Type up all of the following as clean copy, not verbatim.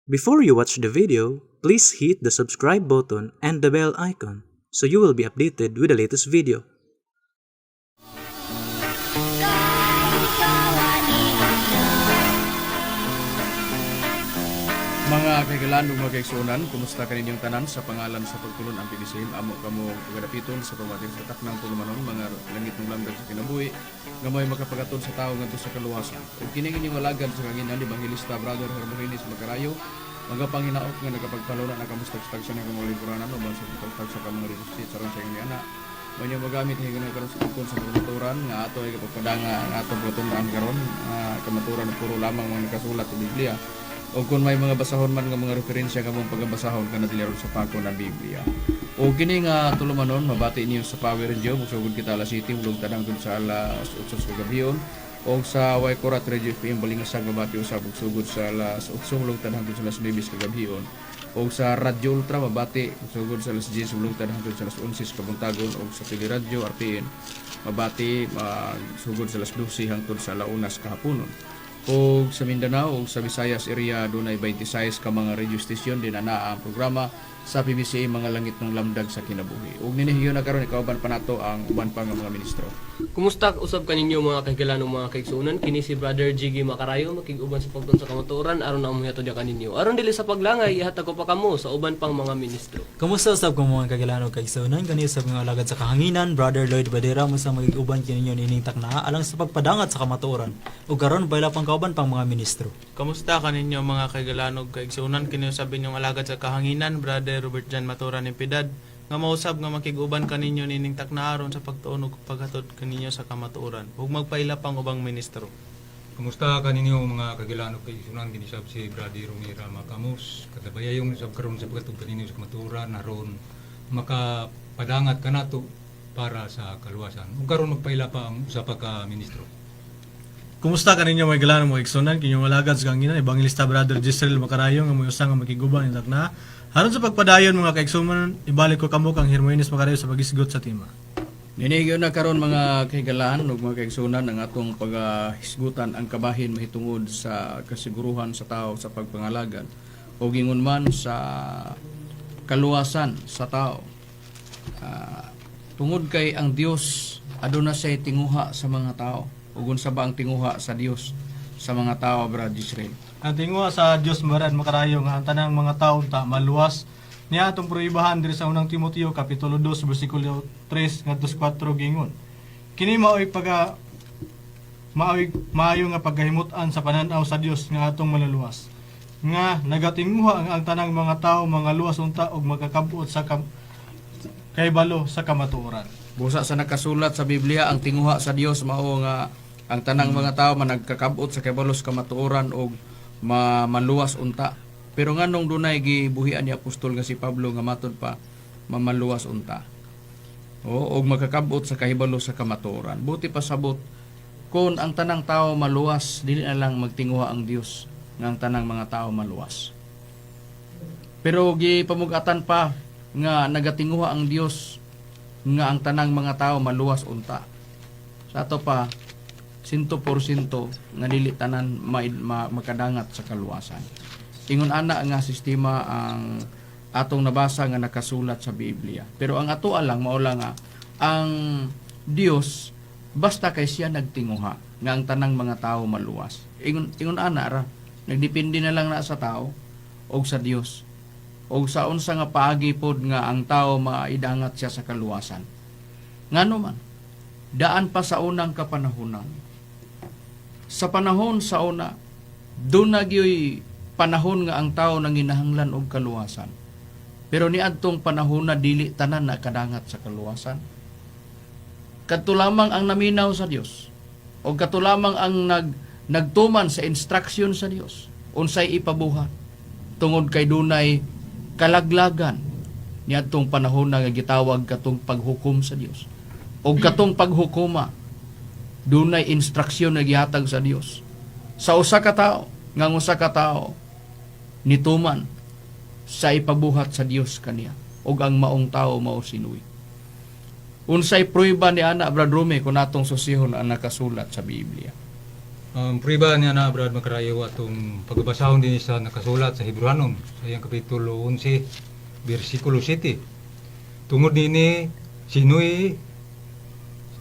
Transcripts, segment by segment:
Before you watch the video, please hit the subscribe button and the bell icon so you will be updated with the latest video. Mga kaigalan ug mga kaigsuonan, kumusta kaninyong tanan sa pangalan sa pagtulon ang PBCM amo kamo pagadapiton sa pamati sa taknang tulumanon, mga langit ng lamdag sa kinabuhi nga mo'y makapagatod sa tawo ngadto sa kaluwasan. Ug kini inyong alagad sa kahanginan, Ebanghilista Brother Hermogenes Macarayo, mga panghinaot nga nagapagpaluna na kamustag-stag sa mga lingkuranan uban sa pagtag sa mga resuscitate sa sa inyong anak. Manyo magamit higayon karon sa tungkol sa kamaturan nga ato ay kapagpadanga ang atong pagtun-an karon, kamaturan puro lamang mga nakasulat sa Biblia. O kung may mga basahon man nga mga referensya kamong pagabasahon kana dili sa pako ng Biblia. O kini nga tulumanon mabati niyo sa Power Radio, musugod kita alas 7 mulungtad hangtod sa alas 8 sa kagabion. O sa Waikorat Radio FM Balingasag mabati usab sugod sa alas 8 mulungtad hangtod sa alas 9 sa kagabion. O sa Radyo Ultra mabati sugod sa alas 10 mulungtad hangtod sa alas 11 sa kabuntagon, o sa Teleradyo RTN mabati magsugod sa alas 12 hangtod sa alauna sa kahaponon. O sa Mindanao o sa Visayas area dunay 26 ka mga radio station din ana ang programa sa PBCA, mga langit ng lamdag sa kinabuhi. Ug ninihiyo na karon ikauban pa nato ang uban pa nga mga ministro. Kumusta usab kaninyo mga kahigalan ug mga kaigsuonan? Kini si Brother Jiggy Makarayo makig-uban sa pagtuon sa kamatuoran aron na umuyato diya kaninyo. Aron dili sa paglangay, ihatag ko pa kamo sa uban pang mga ministro. Kumusta usab kung mga kagilano kaigsuonan? Kani usab nga alagad sa kahanginan, Brother Lloyd Badera, mo sa magig-uban kininyo nining taknaa alang sa pagpadangat sa kamatuoran. Ug karon baila pang kauban pang mga ministro. Kamusta kaninyo mga kaigalan ug kaigsuonan? Kini usab inyong alagad sa kahanginan, Brother Robert John Matura ni Pidad, nga mausab nga makig-uban kaninyo nining takna aron sa pagtuon ug paghatod kaninyo sa kamatuoran. Ug magpaila pang ubang ministro. Kumusta kaninyo mga kagilano kay isunan, ginisab si Brady Romira Makamos kadabayayong sab karon sa paghatod kaninyo sa kamatuoran aron makapadangat kanato para sa kaluwasan. Ug karon magpaila pa ang usa pa ka ministro. Kumusta kaninyo mga galano mga igsunan? Kinyong alagad sa kanginan, Evangelista Brother Jisrael Macarayo, nga moyusa nga makiguban ni takna. Aron sa pagpadayon, mga kaigsunan, ibalik ko kamo kang Hermogenes Macarayo sa pagisgot sa tema. Ninigyo na karon mga kahigalaan ug mga kaigsunan ang atong paghisgutan ang kabahin mahitungod sa kasiguruhan sa tao sa pagpangalagad o gingon man sa kaluwasan sa tao. Tungod kay ang Dios aduna siya tinguha sa mga tao. Ug unsa ba ang tinguha sa Dios sa mga tao, Brad Israel? Ang tinguha sa Dios, Brad Macarayo, nga ang tanang mga tawo ta maluwas. Niya atong pruibahan diri sa unang Timoteo kapitulo 2 bersikulo 3 ngadto sa 4, gingon. Kini maoy paga maoy maayo nga pagkahimut-an sa pananaw sa Dios nga atong maluluwas. Nga nagatinguha ang tanang mga tao mga luwas unta og magkakabot sa kahibalo sa kamatuoran. Busa sa nakasulat sa Biblia, ang tinguha sa Dios mao nga ang tanang mga tao managkakabot sa kahibalo sa kamatuoran og maluwas unta. Pero nganong dunay gibuhian ni apostol nga si Pablo nga matod pa mamaluwas unta? O og magkakabot sa kahibalo sa kamatuoran. Buti pasabot kung ang tanang tao maluwas, dili na lang magtinguha ang Dios nga ang tanang mga tao maluwas. Pero gipamugatan pa nga nagatinguha ang Dios nga ang tanang mga tao maluwas unta. Sa ato pa, 100% nga dili tanan makadangat sa kaluwasan. Ingon ana nga sistema ang atong nabasa nga nakasulat sa Biblia. Pero ang ato lang mao lang nga ang Dios basta kay siya nagtinguha nga ang tanang mga tao maluwas. Ingon ingon ana ra, nagdepende na lang na sa tao og sa Dios o sa unsa nga paagi pod nga ang tao maidangat siya sa kaluwasan. Ngano man, daan pa sa unang kapanahonan. Sa panahon sa una, doon na gyoy panahon nga ang tao nanginahanglan og kaluwasan. Pero niadtong panahon na dili tanan na kadangat sa kaluwasan. Kadto lamang ang naminaw sa Dios o kadto lamang ang nagtuman sa instruction sa Dios unsay ipabuhat tungod kay dunay kalaglagan niadtong panahon na nga gitawag katong paghukom sa Dios. Og katong paghukoma, dunay instruksyon na gihatag sa Dios sa usa ka tao nga ang usa ka tao nituman sa ipabuhat sa Dios kaniya, ug ang maong tao mao si Noe. Unsay pruweba ni ana, Brad Rumi, kung atong susihon ang nakasulat sa Biblia? Ang prueba niya na Brad Makarayo atong pagbasahon din sa nakasulat sa Hebreohanon sa iyang kapitulo 11 bersikulo 7. Tungod niini si Noe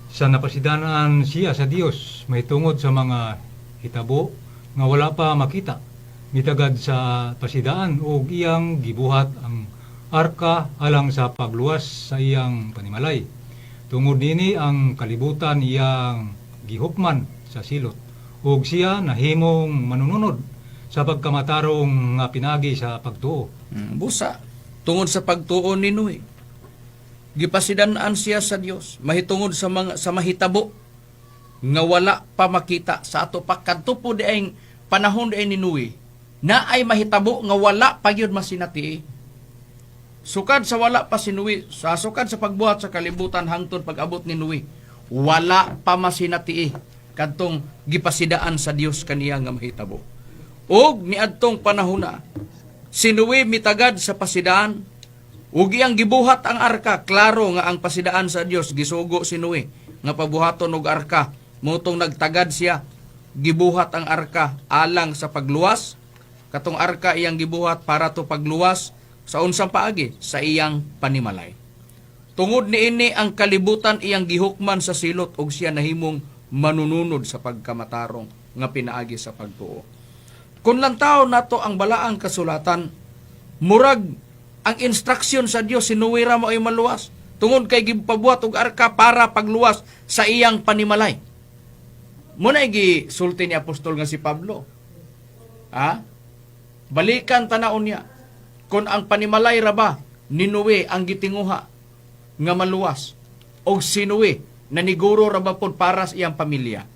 sa napasidanaan siya sa Dios mahitungod sa mga hitabo nga wala pa makita, mitagad sa pasidaan og iyang gibuhat ang arka alang sa pagluwas sa iyang panimalay. Tungod nini ang kalibutan iyang gihupman sa silot ug siya nahimong manununod sa pagkamatarong nga pinagi sa pagtuo. Busa, tungod sa pagtuo ni Noe, gipasidan-an siya sa Dios mahitungod sa mga sa mahitabo nga wala pa makita sa ato pa kadto po di ay panahon di ay ni Noe na ay mahitabo nga wala pa gyud masinati. Sukad sa wala pa si Noe, sa sukad sa pagbuhat sa kalibutan hangtod pag-abot ni Noe, wala pa masinati kadtong gipasidaan sa Dios kaniya nga mahitabo. Og niadtong panahona, si Noe mitagad sa pasidaan ug iyang gibuhat ang arka. Klaro nga ang pasidaan sa Dios, gisugo si Noe nga pabuhaton og arka. Motong nagtagad siya, gibuhat ang arka alang sa pagluwas. Katong arka iyang gibuhat para to pagluwas sa unsang paagi sa iyang panimalay. Tungod niini ang kalibutan iyang gihukman sa silot ug siya nahimong manununod sa pagkamatarong nga pinaagi sa pagtuo. Kung lantaw nato ang balaang kasulatan, murag ang instruction sa Dios, si Noe ra mo ay maluwas tungod kay gipabuhat og arka para pagluwas sa iyang panimalay. Muna gisulti ni apostol nga si Pablo. Ha? Balikan tanaon niya kung ang panimalay ra ba ni Noe ang gitinguha nga maluwas og si Noe naniguro ra ba pod para sa iyang pamilya.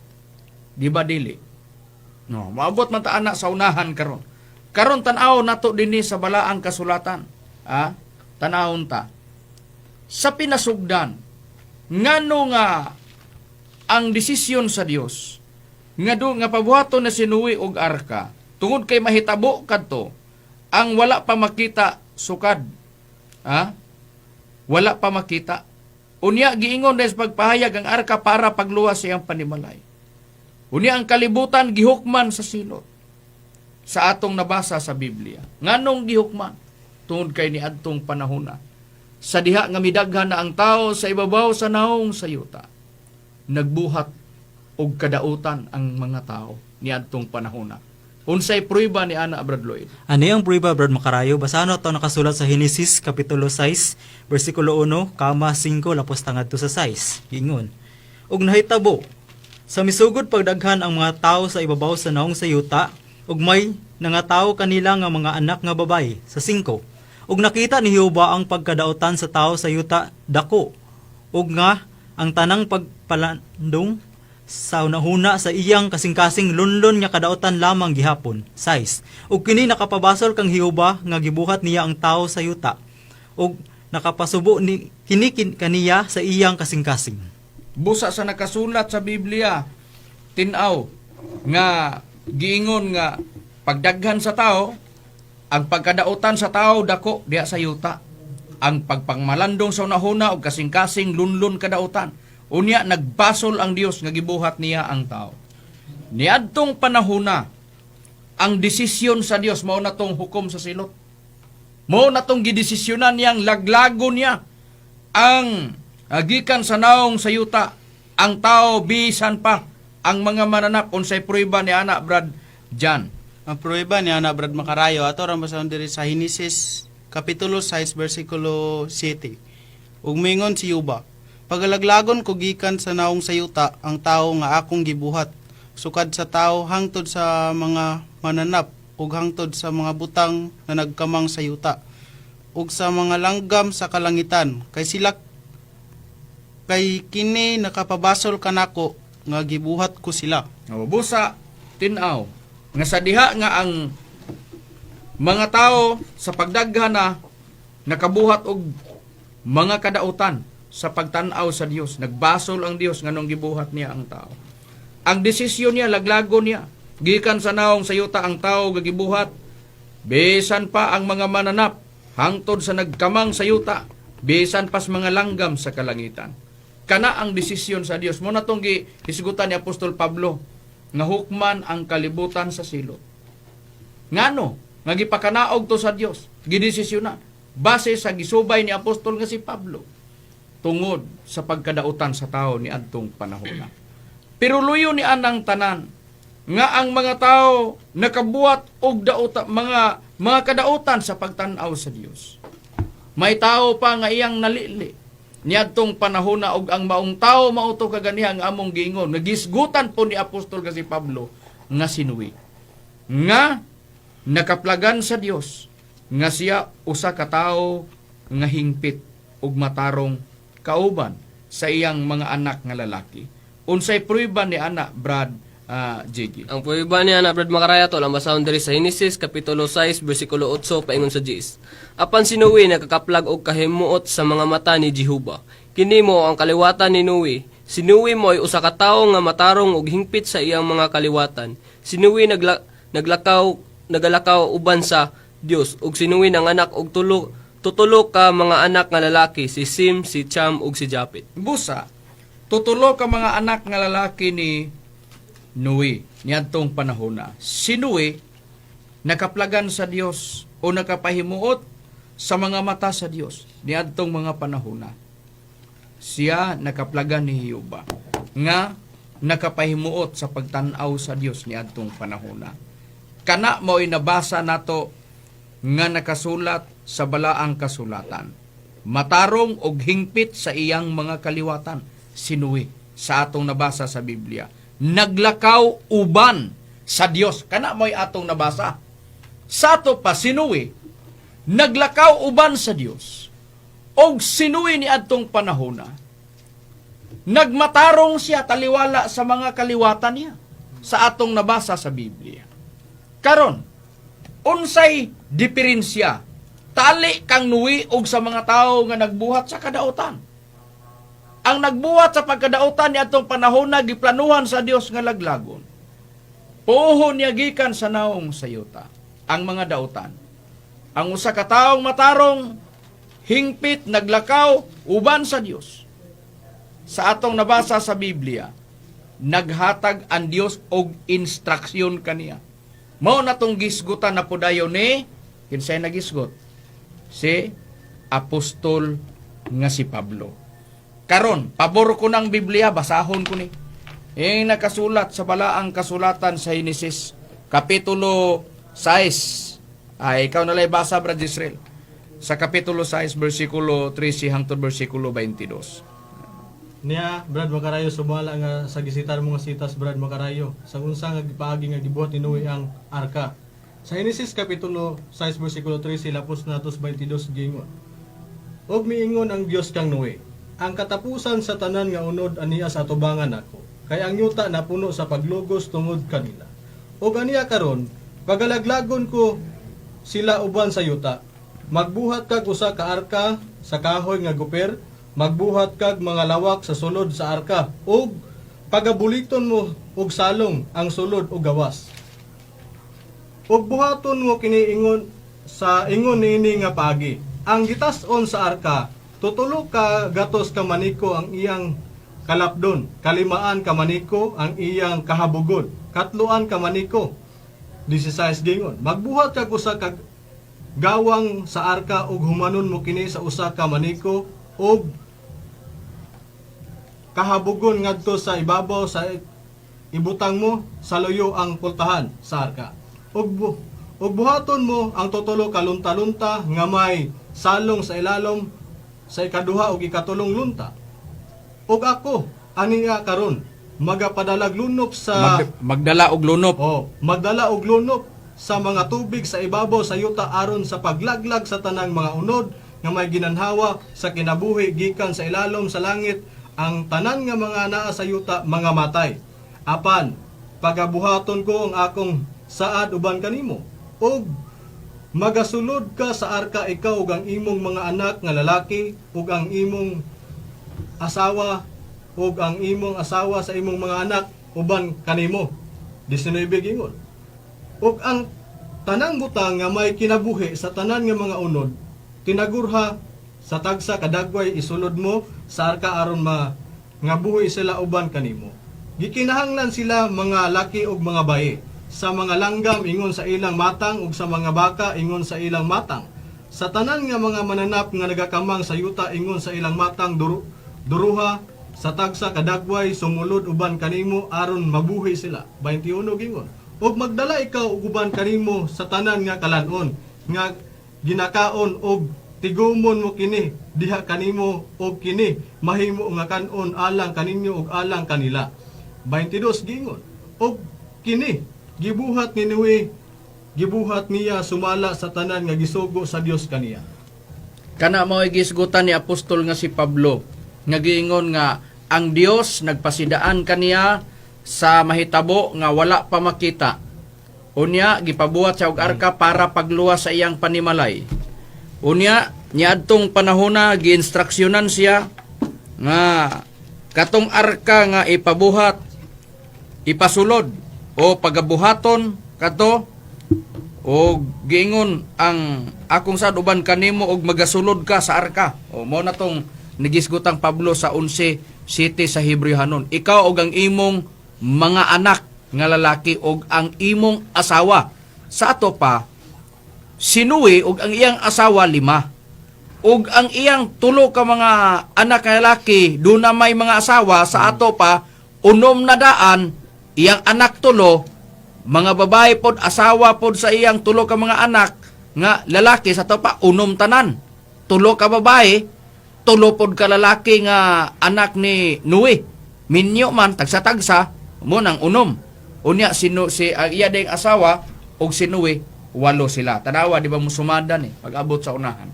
Di ba dili? No, maabot man ta ana sa unahan karon. Karon tan-aw nato dinhi sa balaang kasulatan. Ah, tan-awon ta. Sa pinasugdan, ngano nga ang desisyon sa Dios nga do nga pabuhaton na si Noe og arka tungod kay mahitabo kadto ang wala pa makita sukad. Ha? Wala pa makita. Unya giingon dahil sa pagpahayag ang arka para pagluwas sa iyang panimalay. Unya ang kalibutan gihukman sa silot sa atong nabasa sa Biblia. Nganong gihukman? Tungod kay niadtong panahona, sa diha nga midaghan na ang tao sa ibabaw sa naong sa yuta, nagbuhat og kadautan ang mga tao niadtong panahona. Unsay prueba ni ana, Brad Lloyd? Ani ang prueba, Brad Makarayo, basahan nato nakasulat sa Henesis kapitulo 6 bersikulo 1 kama 5 lapos tangadto sa 6. Giingon: "Ug nahitabo sa misugod pagdaghan ang mga tao sa ibabaw sa naong sa yuta, ug may nangatawo kanila nga mga anak nga babayi sa 5. Ug nakita ni Jehova ang pagkadautan sa tao sa yuta dako, ug nga ang tanang pagpalandong sa hunahuna sa iyang kasing-kasing lunlon nga kadautan lamang gihapon. 6. Ug kini nakapabasol kang Jehova nga gibuhat niya ang tao sa yuta, ug nakapasubo ni kini kaniya sa iyang kasing-kasing." Busa sa nakasulat sa Biblia, tin-aw nga giingon nga pagdaghan sa tao, ang pagkadautan sa tao dako diha sa yuta. Ang pagpangmalandong sa unahuna og kasing-kasing lunlun kadautan. Unya nagbasol ang Dios nga gibuhat niya ang tao. Niadtong panahona, ang desisyon sa Dios mao na tong hukom sa silot. Mao na tong gidesisyonan niyang laglagon niya ang gikan sa naong sa yuta ang tao bisan pa ang mga mananap. Unsay prueba ni ana, Brad Jan? Ang pruweba ni ana, Brad Makarayo, ato ra basahon diri sa Henesis kapitulo 6 bersikulo 7. "Ug mingon si Jehova, pagalaglagon ko gikan sa naong sa yuta ang tawo nga akong gibuhat, sukad sa tawo hangtod sa mga mananap ug hangtod sa mga butang na nagkamang sa yuta ug sa mga langgam sa kalangitan, kay sila kay kini nakapabasol kanako nga gibuhat ko sila." O, busa tin-aw nga sa diha nga ang mga tao sa pagdaghan na nakabuhat og mga kadautan sa pagtan-aw sa Dios, nagbasol ang Dios nganong gibuhat niya ang tao. Ang desisyon niya, laglagon niya gikan sa naong sa yuta ang tao nga gibuhat, bisan pa ang mga mananap hangtod sa nagkamang sa yuta, bisan pas mga langgam sa kalangitan. Kana ang desisyon sa Dios. Mo na tong gihisgutan ni Apostol Pablo. Nga hukman ang kalibutan sa silot. Ngano nga gipakanaog to sa Dios, gidesisyonan base sa gisubay ni apostol nga si Pablo tungod sa pagkadautan sa tao ni adtong panahona. Pero luyo ni anang tanan nga ang mga tao nakabuhat og dauta, mga kadautan sa pagtan-aw sa Dios. May tao pa nga iyang nalili niadtong panahona, og ang maong tao mao to kaganiha nga among giingon nga gisgutan po ni apostol nga si Pablo nga si Noe, nga nakaplagan sa Dios nga siya usa ka tawo nga hingpit ug matarong kauban sa iyang mga anak nga lalaki. Unsay prueba ni ana, Brad Jiggy? Ang prueba niya na, Brad Makaraya, to lang basahon diri sa Henesis kapitulo 6 bersikulo 8, paingon sa 10. Apan si Noe nakakaplag og kahimuot sa mga mata ni Jehova. Kini mo ang kaliwatan ni Noe. Si Noe mo ay usa ka tawo nga matarong ug hingpit sa iyang mga kaliwatan. Si Noe naglakaw nagalakaw uban sa Dios, ug si Noe nanganak og tutulo ka mga anak nga lalaki, si Sim, si Cham ug si Japet. Busa, tutulo ka mga anak nga lalaki ni Noe niadtong panahona. Si Noe nakaplagan sa Dios o nakapahimuot sa mga mata sa Dios niadtong mga panahona. Siya nakaplagan ni Jehova nga nakapahimuot sa pagtan-aw sa Dios niadtong panahona. Kana mao'y nabasa nato nga nakasulat sa balaang kasulatan. Matarong og hingpit sa iyang mga kaliwatan si Noe sa atong nabasa sa Biblia. Naglakaw uban sa Dios. Kana mo'y atong nabasa. Sa ato pa si Noe naglakaw uban sa Dios. Og si Noe ni adtong panahona, nagmatarong siya taliwala sa mga kaliwatan niya sa atong nabasa sa Biblia. Karon, unsay diferensya tali kang Noe og sa mga tawo nga nagbuhat sa kadautan? Ang nagbuhat sa pagkadautan ni atong panahon na giplanuhan sa Dios nga laglagon. Puhon niya gikan sa naong sa yuta ang mga dautan. Ang usa ka taong matarong, hingpit, naglakaw uban sa Dios. Sa atong nabasa sa Biblia, naghatag ang Dios og instruksyon kaniya. Mao na tong gisgutan na podayon ni kinsay nagisgot? Si apostol nga si Pablo. Karon, pabor ko ng Biblia, basahon ko ni. Eh, nakasulat sa balaang kasulatan sa Henesis, Kapitulo 6. Ay, ikaw na lang basa, Brad Israel. Sa Kapitulo 6, versikulo 13 hangtod versikulo 22. Niya, Brad Makarayo, sumala nga sa gisitar mo nga sitas, Brad Makarayo, sa unsa nga gipaagi nga gibuhat ni Noe ang arka. Sa Henesis kapitulo 6 versikulo 13 lapos natos 22 gingon. Og miingon ang Dios kang Noe, ang katapusan sa tanan nga unod ania sa atubangan nako, kay ang yuta napuno sa paglugos tungod kanila. Og aniya karon, pagalaglagon ko sila uban sa yuta. Magbuhat kag usa ka arka sa kahoy nga guper, magbuhat kag mga lawak sa sulod sa arka, ug pagabuliton mo og salong ang sulod ug gawas. Ug buhaton mo kini ingon sa ingon niini nga paagi. Ang gitas-on sa arka, 3 ka gatos ka maniko ang iyang kalapdon, 5 ka maniko ang iyang kahabugon, 3 ka maniko. 16 gingon. Magbuhat kag usa ka gawang sa arka ug humanon mo kini sa usa ka maniko ug kahabugon ngadto sa ibabaw sa ibutang mo sa luyo ang pultahan sa arka. Ug buhaton mo ang 3 ka lunta-lunta nga may salong sa ilalom sa ikaduha ug ikatulong lunta. Ug ako aniya karon magapadalag lunop sa Magdala og lunop. Oh, magdala og lunop sa mga tubig sa ibabaw sa yuta aron sa paglaglag sa tanang mga unod nga may ginanhawa sa kinabuhi gikan sa ilalom sa langit, ang tanan nga mga naa sa yuta mga matay. Apan pagabuhaton ko ang akong saad uban kanimo, ug magasulod ka sa arka, ikaw ug ang imong mga anak nga lalaki ug ang imong asawa ug ang imong asawa sa imong mga anak uban kanimo. 19 gingon. Ug ang tanang butang nga may kinabuhi sa tanan nga mga unod tinagurha sa tagsa kadagway isulod mo sa arka aron ma nga buhi sila uban kanimo. Gikinahanglan sila mga laki ug mga bayi sa mga langgam ingon sa ilang matang ug sa mga baka ingon sa ilang matang. Sa tanan nga mga mananap nga nagakamang sa yuta ingon sa ilang matang duruha sa tagsa kadagway sumulod uban kanimo aron mabuhi sila. 21 gingon. Ug magdala ikaw og uban kanimo sa tanan nga kalan-on nga ginakaon og tigumon mo kini diha kanimo og kini mahimo nga kanon alang kaninyo ug alang kanila. 22 gingon. Og kini gibuhat ni Noe, gibuhat niya sumala sa tanan nga gisugo sa Dios kaniya. Kana mao gisgutan ni apostol nga si Pablo nga giingon nga ang Dios nagpasidaan kaniya sa mahitabo nga wala pa makita. Unya gipabuhat siya og arka para pagluwas sa iyang panimalay. Unya niadtong panahona giinstruksyonan siya nga katong arka nga ipabuhat, ipasulod o pagabuhaton kato, og giingon ang akong sad uban kanimo og magasulod ka sa arka. O mo na tong nagisgutang Pablo sa 11:7 sa Hebreohanon. Ikaw og ang imong mga anak nga lalaki og ang imong asawa. Sa ato pa, si Noe og ang iyang asawa lima. Og ang iyang tulo ka mga anak nga lalaki duna may mga asawa. Sa ato pa, 600 iyang anak tulo, mga babae pod, asawa pod sa iyang tulo ka mga anak nga lalaki. Sa ato pa, 6 tanan. Tulo ka babae, tulo pod ka lalaki nga anak ni Noe. Minyo man, tagsa-tagsa, mo nang 6. Unya si ang iya ding asawa og si Noe, walo sila. Tanawa, di ba musumada ni pag-abot sa unahan.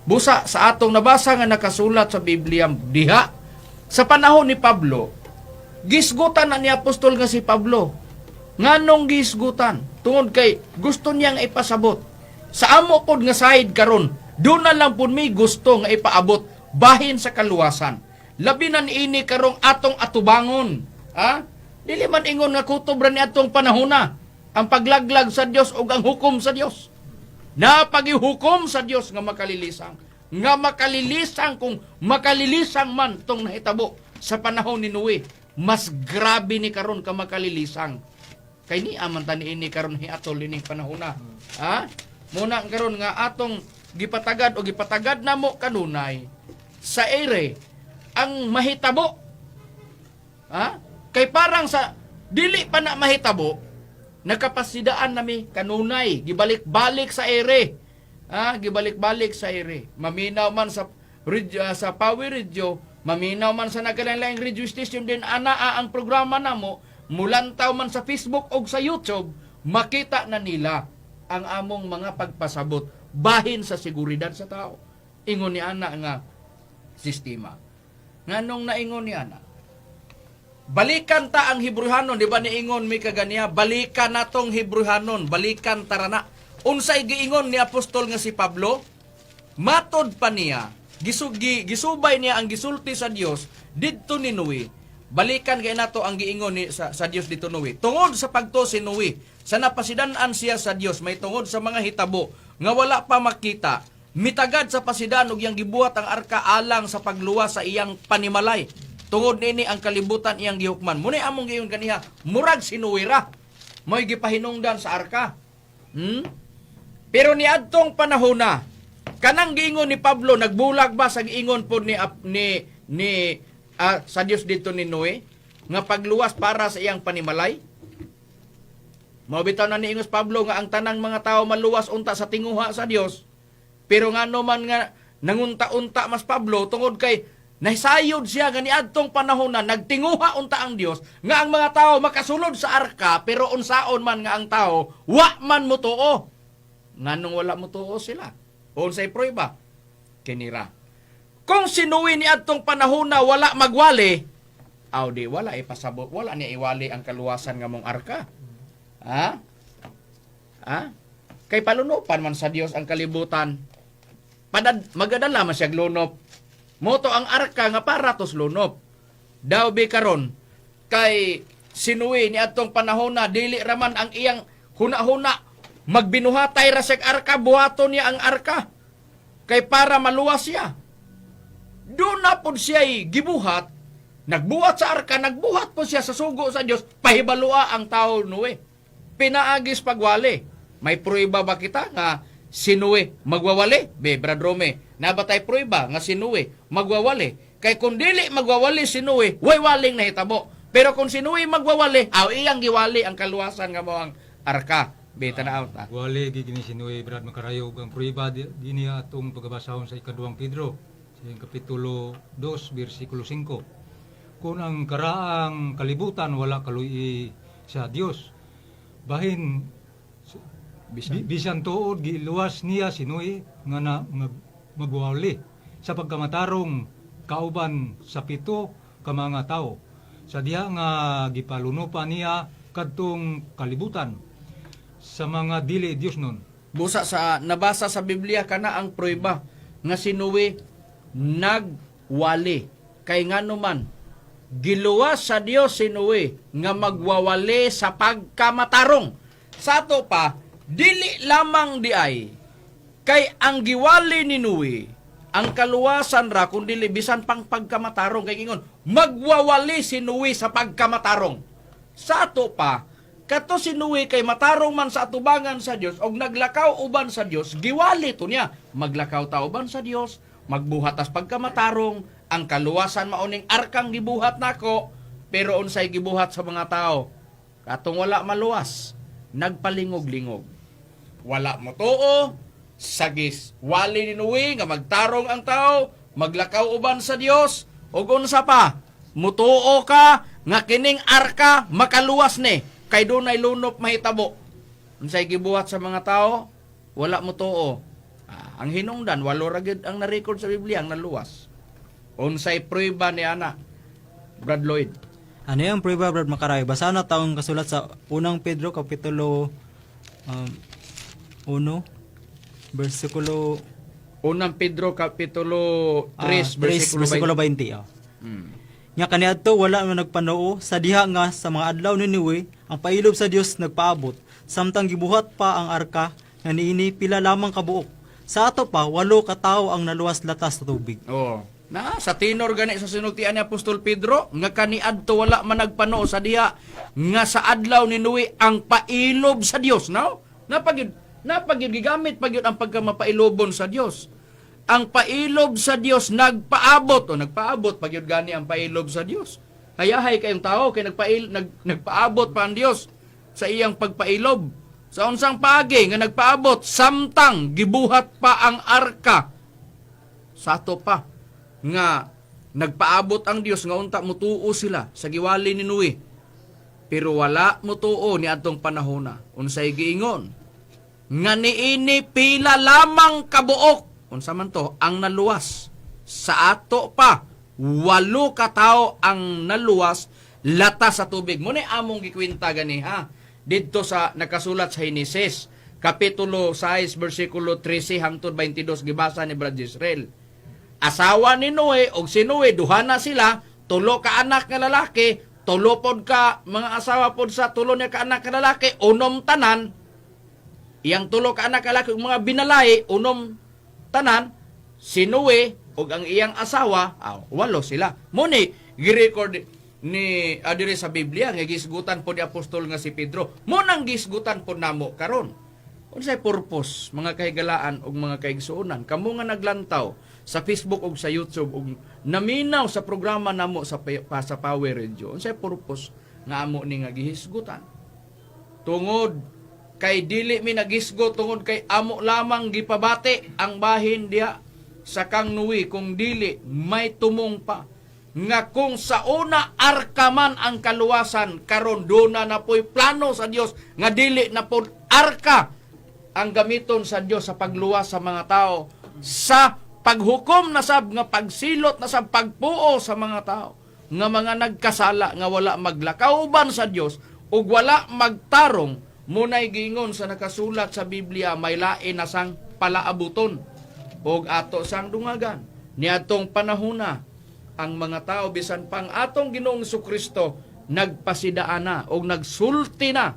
Busa sa atong nabasa nga nakasulat sa Biblia diha sa panahon ni Pablo, gisgutan na ni apostol nga si Pablo. Nganong gisgutan? Tungod kay gusto niyang ipasabot. Sa amo pod nga side karon, doon na lang pod may gusto nga ipaabot bahin sa kaluwasan. Labi na niini karong atong atubangon. Ha? Dili man ingon nga kutob ra ni atong panahona ang paglaglag sa Dios ug ang hukom sa Dios. Napagihukom sa Dios nga makalilisang. Nga makalilisang kung makalilisang man tong nahitabo sa panahon ni Noe, mas grabe ni karon ka makalilisang. Kay ni aman ta niini karon hiatol ining panahona. Ha? Muna ang karon nga atong gipatagad o gipatagad namo kanunay sa ere ang mahitabo. Ha? Kay parang sa dili pa na mahitabo, nakapasidaan nami kanunay, gibalik-balik sa ere. Ha? Gibalik-balik sa ere. Maminaw man sa radio, sa Power Radio, maminaw man sa nagkalain-laing radio station din anaa ang programa namo, mulantaw man sa Facebook o sa YouTube, makita na nila ang among mga pagpasabot bahin sa seguridad sa tao. Ingon ni ana nga sistema. Nganong naingon ni ana? Balikan ta ang Hebrehanon, di ba niingon mi kaganiya, balikan natong Hebrehanon, balikan tarana. Unsay giingon ni apostol nga si Pablo? Matod pa niya, gisubay niya ang gisulti sa Dios didto ni Noe. Balikan kay nato ang giingon ni sa Dios dito Noe. Tungod sa pagtuo si Noe, sa napasidan-an siya sa Dios, may tungod sa mga hitabo nga wala pa makita, mitagad sa pasidan ug iyang gibuhat ang arka alang sa pagluwas sa iyang panimalay. Tungod niini ang kalibutan iyang gihukman. Muna among giingon kaniha, murag si Noe ra. Mo'y gipahinungdan sa arka. Pero niadtong panahon na, kanang giingon ni Pablo, nagbulag ba sa giingon po ni ni ni sa Dios dito ni Noe nga pagluwas para sa iyang panimalay? Mao bitaw na niingos Pablo nga ang tanang mga tao maluwas unta sa tinguha sa Dios. Pero ngano man nga nangunta-unta mas Pablo tungod kay nahisayod siya nga niadtong panahon na nagtinguha unta ang Dios nga ang mga tao makasulod sa arka, pero unsaon man nga ang tao wa man motuo. Nganong wala motuo sila? Unsay prueba? Kinira. Kung si Noe ni adtong panahon na wala magwali, aw di wala ipasabot, wala niya iwali ang kaluwasan nga mong arka. Ha? Ha? Kay palunopan man sa Dios ang kalibutan. Padad, magadala man siya lunop. Moto ang arka nga para tos lunop. Daw bi karon kay si Noe ni adtong panahon na dili raman ang iyang huna-huna magbinuhatay ra siyag arka, buhaton niya ang arka kay para maluwas siya. Doon na pod siya'y gibuhat. Nagbuhat sa arka, nagbuhat po siya sa sugo sa Dios, pahibalua ang tao Noe. Pinaagis pagwali. May pruiba ba kita nga si Noe magwawali? Be, Brad Rome, nabatay pruiba nga si Noe magwawali? Kay kung dili magwawali si Noe, way waling nahitabo. Pero kung si Noe magwawali, aw iyang giwali ang kaluwasan nga mao ang arka. Be, tanaw ta. Wali gigini si Noe, Brad Makarayo, ug ang prueba dinhi atong pagabasahon sa ikaduhang Pedro sa iyang kapitulo 2 bersikulo 5. Kung ang karaang kalibutan wala kaluy sa Dios, bahin Bisan. bisan tuod giluwas niya si Noe nga na nga magwawali sa pagkamatarong kauban sa 7 ka mga tawo sa diha nga gipalunopa niya kadtong kalibutan sa mga dili Dios nun. Busa sa nabasa sa Biblia kana ang prueba nga si Noe nagwali. Kay ngano man giluwas sa Dios si Noe nga magwawali sa pagkamatarong. Sa ato pa, dili lamang di ay kay ang giwali ni Noe ang kaluwasan ra kung dili bisan pang pagkamatarong, kay ingon magwawali si Noe sa pagkamatarong. Sa ato pa, kato si Noe kay matarong man sa atubangan sa Dios og naglakaw uban sa Dios, giwali to niya. Maglakaw ta uban sa Dios, magbuhat tas pagkamatarong, ang kaluwasan mao ning arkang gibuhat nako, pero unsay gibuhat sa mga tao? Katong wala maluwas, nagpalingog-lingog. Wala mo tuo, sagis. Wali ni Noe nga magtarong ang tao, maglakaw uban sa Dios, ug unsa pa? Mutuo ka nga kining arka makaluwas ni kay dunay lunop mahitabo. Unsay gibuhat sa mga tao? Wala mo tuo. Ah, ang hinungdan 8 ra gyud ang na-record sa Biblia ang naluwas. Unsay prueba ni ana? Brad Lloyd. Ano yung prueba, Brad Makarayo? Basa na taong kasulat sa unang Pedro kapitulo 1 bersikulo Unang Pedro kapitulo 3 3 bersikulo bersikulo 20. 20. Oh. Nga kaniadto wala man nagpanoo sa diha nga sa mga adlaw ni Noe ang pailob sa Dios nagpaabot samtang gibuhat pa ang arka nga niini pila lamang kabuok. Sa ato pa 8 ka tawo ang naluwas latas sa tubig. Oo. Na sa tinor gani sa sinultian ni Apostol Pedro nga kaniadto wala man nagpanoo sa diha nga sa adlaw ni Noe ang pailob sa Dios, no? Napagyud napagyud gigamit pagyud ang pagkamapailobon sa Dios. Ang pailob sa Dios nagpaabot o nagpaabot pagyud gani ang pailob sa Dios. Hayahay kayong tao kay nagpaabot pa ang Dios sa iyang pagpailob. Sa unsang paagi nga nagpaabot samtang gibuhat pa ang arka, sa ato pa nga nagpaabot ang Dios nga unta mutuo sila sa giwali ni Noe. Pero wala mutuo ni adtong panahona. Unsay giingon? Nga niini pila lamang kabuok. Unsa man to ang naluwas? Sa ato pa, 8 ka tawo ang naluwas lata sa tubig. Mo ni among gikwenta gani ha. Didto sa nakasulat sa Henesis kapitulo 6 bersikulo 13 hangtod 22 gibasa ni Brad Israel. Asawa ni Noe og si Noe, duha na sila, 3 ka anak nga lalaki, 3 pod ka mga asawa pod sa 3 niya ka anak nga lalaki, 6 tanan. Iyang 3 ka anak nga lalaki ug mga binalay, 6 tanan, si Noe ug ang iyang asawa, 8 sila. Mo ni girecord ni diri sa Biblia nga gisgutan po ni apostol nga si Pedro. Mo nang gisgutan po namo karon. Unsay purpose mga kahigalaan ug mga kaigsuonan kamo nga naglantaw sa Facebook ug sa YouTube ug naminaw sa programa namo sa sa Power Radio? Unsay purpose nga amo ni nga gihisgutan? Tungod kay dili mi nagisgo tungod kay amo lamang gipabati ang bahin diha sa kang Noe, kung dili may tumong pa nga kung sa una arka man ang kaluwasan, karon duna na po'y plano sa Dios nga dili na pod arka ang gamiton sa Dios sa pagluwas sa mga tao, sa paghukom na sab nga pagsilot na sab pagpuo sa mga tao nga mga nagkasala nga wala maglakauban sa Dios ug wala magtarong. Munay giingon sa nakasulat sa Biblia, may lain na sang palaabuton ug ato sang dungagan niadtong panahona ang mga tao, bisan pang atong Ginoong Kristo nagpasidaan na og nagsulti na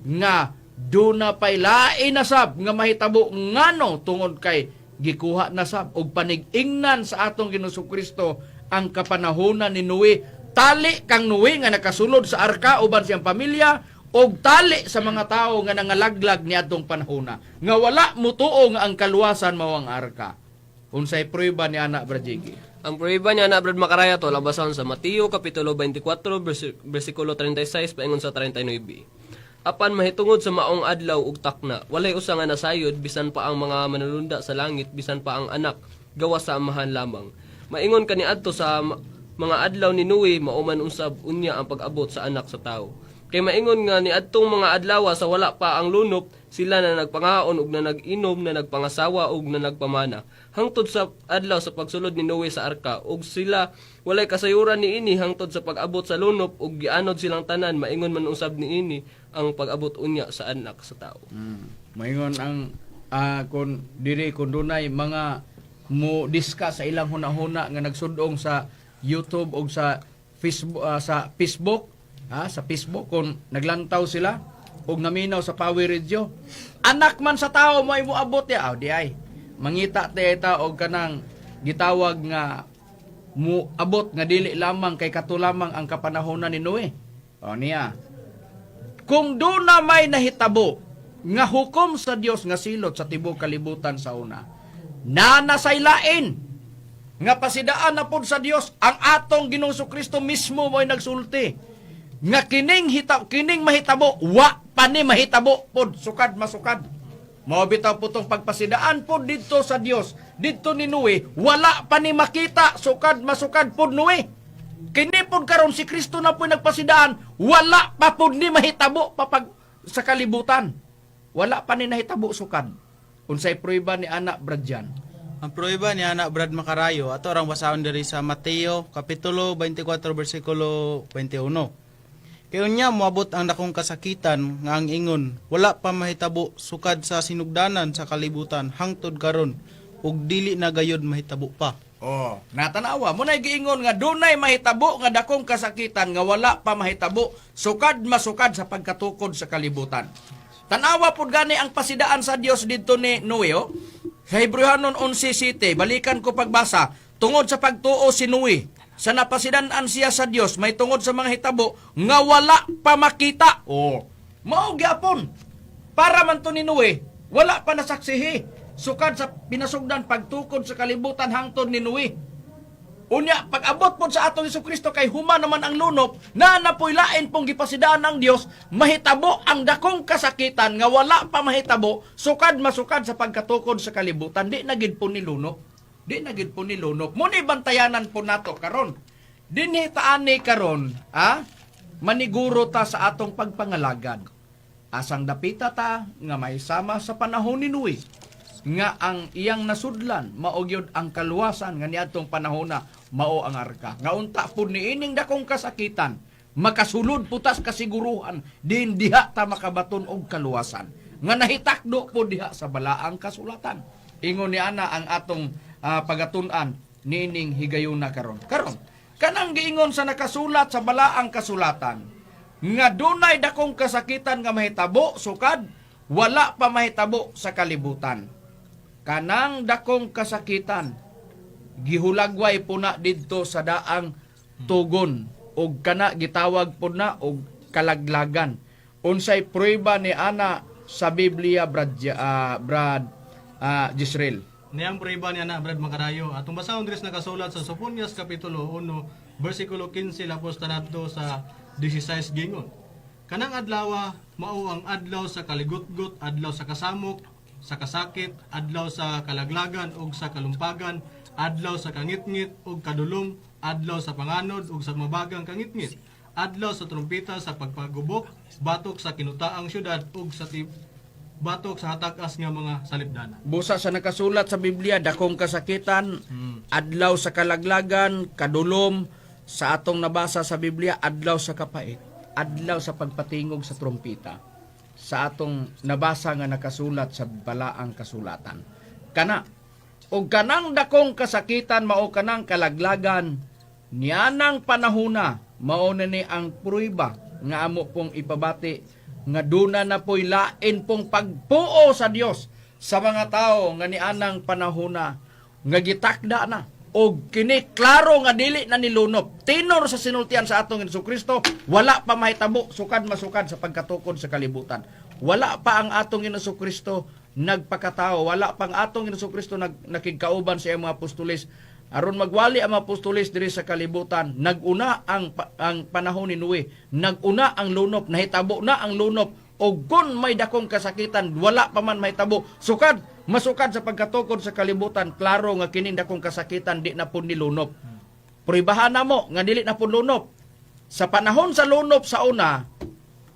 nga duna pay lain na sab nga mahitabo, ngano tungod kay gikuha na sab og panig-ingnan sa atong Ginoong Kristo ang kapanahonan ni Noe. Tali kang Noe nga nakasulod sa arka uban siyang pamilya og tali sa mga tawo nga nangalaglag niadtong panahona nga wala mutuo nga ang kaluwasan mao ang arka. Unsay prueba ni ana, Brad Jiggy? Ang prueba niya na, Brad Makaraya, to labasan sa Mateo kapitulo 24 bersikulo 36 paingon sa 39. Apan mahitungod sa maong adlaw ug takna, walay usa nga nasayod bisan pa ang mga manulunda sa langit, bisan pa ang anak, gawas sa Amahan lamang. Maingon kaniadto sa mga adlaw ni Noe, mao man usab unya ang pag-abot sa Anak sa Tawo. Kay maingon nga niadtong mga adlaw sa wala pa ang lunop, sila na nagpangaon ug na nag-inom, na nagpangasawa ug na nagpamana, hangtod sa adlaw sa pagsulod ni Noe sa arka, ug sila walay kasayuran niini hangtod sa pag-abot sa lunop ug gianod silang tanan. Maingon man usab niini ang pag-abot unya sa Anak sa Tawo. Maingon ang kon diri kon dunay mga mo discuss sa ilang hunahuna nga nagsudong sa YouTube og sa Facebook, sa Facebook, ha, sa Facebook kon naglantaw sila og naminaw sa Power Radio, anak man sa tao mo ay moabot ya aw di ay mangita te ta og kanang gitawag nga mo abot nga dili lamang kay kato lamang ang kapanahonan ni Noe. O niya, kung doon na may nahitabo nga hukom sa Dios nga silot sa tibuok kalibutan sa una, na nasaylain nga pasidaan na pod sa Dios, ang atong Ginoong Kristo mismo mo'y nagsulti nga kining mahitabo wa pa ni mahitabo pod sukad masukad. Mao bitaw po tong pagpasidaan pod didto sa Dios didto ni Noe, wala pa ni makita sukad masukad pod Noe. Kini pod karon si Kristo na po'y nagpasidaan, wala pa pod ni mahitabo papag sa kalibutan. Wala pa ni nahitabo sukad. Unsay prueba ni ana, Bradyan? Ang prueba ni ana, Brad Makarayo, ato rang basahon diri sa Mateo kapitulo 24 bersikulo 21. Kay unya moabot ang dakong kasakitan nga ang ingon wala pa mahitabo sukad sa sinugdanan sa kalibutan hangtod karon ug dili na gayud mahitabo pa. Oh, natanawa mo na giingon nga dunay mahitabo nga dakong kasakitan nga wala pa mahitabo sukad masukad sa pagkatukod sa kalibutan. Tanawa pud gani ang pasidaan sa Dios didto ni Noe, oh. Sa Hebreohanon 11:7, balikan ko pagbasa, tungod sa pagtuo si Noe, sa napasidan-an siya sa Dios may tungod sa mga hitabo nga wala pa makita. Oh, mao gyapon. Para man to ni Noe, wala pa nasaksihi. Sukad sa pinasugdan pagtukod sa kalibutan hangtod ni Noe. Unya, pag-abot po sa atong Hesus Kristo kay human naman ang lunop, na napoy lain pong gipasidaan ng Dios, mahitabo ang dakong kasakitan nga wala pa mahitabo, sukad masukad sa pagkatukod sa kalibutan, di na gid po ni lunop. Di na gid po ni lunop. Muna bantayanan po nato karon. Dinhi taani karon, ha? Maniguro ta sa atong pagpangalagad. Asang dapita ta nga may sama sa panahon ni Noe nga ang iyang nasudlan mao gyud ang kaluwasan nga niadtong panahona mao ang arka. Nga unta pud niining dakong kasakitan makasulod putas kasiguruhan din diha ta makabaton og kaluwasan nga nahitakdo po diha sa balaang kasulatan. Ingon ni ana ang atong pagatun-an niining higayuna karon. Karon kanang giingon sa nakasulat sa balaang kasulatan nga dunay dakong kasakitan nga mahitabo sukad wala pa mahitabo sa kalibutan, kanang dakong kasakitan gihulagway po na didto sa daang tugon og kana gitawag po na og kalaglagan. Unsay prueba ni ana sa Biblia, Brad Jisrael? Niyang prueba niya na, Brad Makarayo. Atong basahon diri sa nakasulat sa Soponias kapitulo 1 bersikulo 15 lapos tanadto sa 16 gingon. Kanang adlawa mao ang adlaw sa kaligutgot, adlaw sa kasamok, sa kasakit, adlaw sa kalaglagan ug sa kalumpagan, adlaw sa kangitngit ug kadulom, adlaw sa panganod ug sa mabagang kangitngit, adlaw sa trumpeta sa pagpagubok, batok sa kinutaang syudad ug sa batok sa hatakas nga mga salipdana. Busa sa nakasulat sa Biblia, dakong kasakitan, adlaw sa kalaglagan, kadulom, sa atong nabasa sa Biblia, adlaw sa kapait, adlaw sa pagpatingog sa trumpita. Sa atong nabasa nga nakasulat sa balaang kasulatan. Kana, og kanang dakong kasakitan mao kanang kalaglagan, nianang panahuna, mao na ni ang prueba nga amo pong ipabati nga duna na po'y lain pong pagpuo sa Dios sa mga tao nga nianang panahona nga gitakda na. Og kini klaro nga dili na nilunop. Tinor sa sinultian sa atong Hesus Kristo, wala pa mahitabo sukad masukad sa pagkatukod sa kalibutan. Wala pa ang atong Hesus Kristo nagpakatao, wala pa ang atong Hesus Kristo nakigkauban sa iyang mga apostoles. Aron magwali ang mga apostoles diri sa kalibutan, naguna ang panahon ni Noe, naguna ang lunop, nahitabo na ang lunop. Og kung may dakong kasakitan, wala pa man mahitabo sukad masukad sa pagkatukod sa kalibutan, klaro nga kining dakong kasakitan di na pud nilunop. Pruibahan na mo nga dili na pud lunop. Sa panahon sa lunop sa una,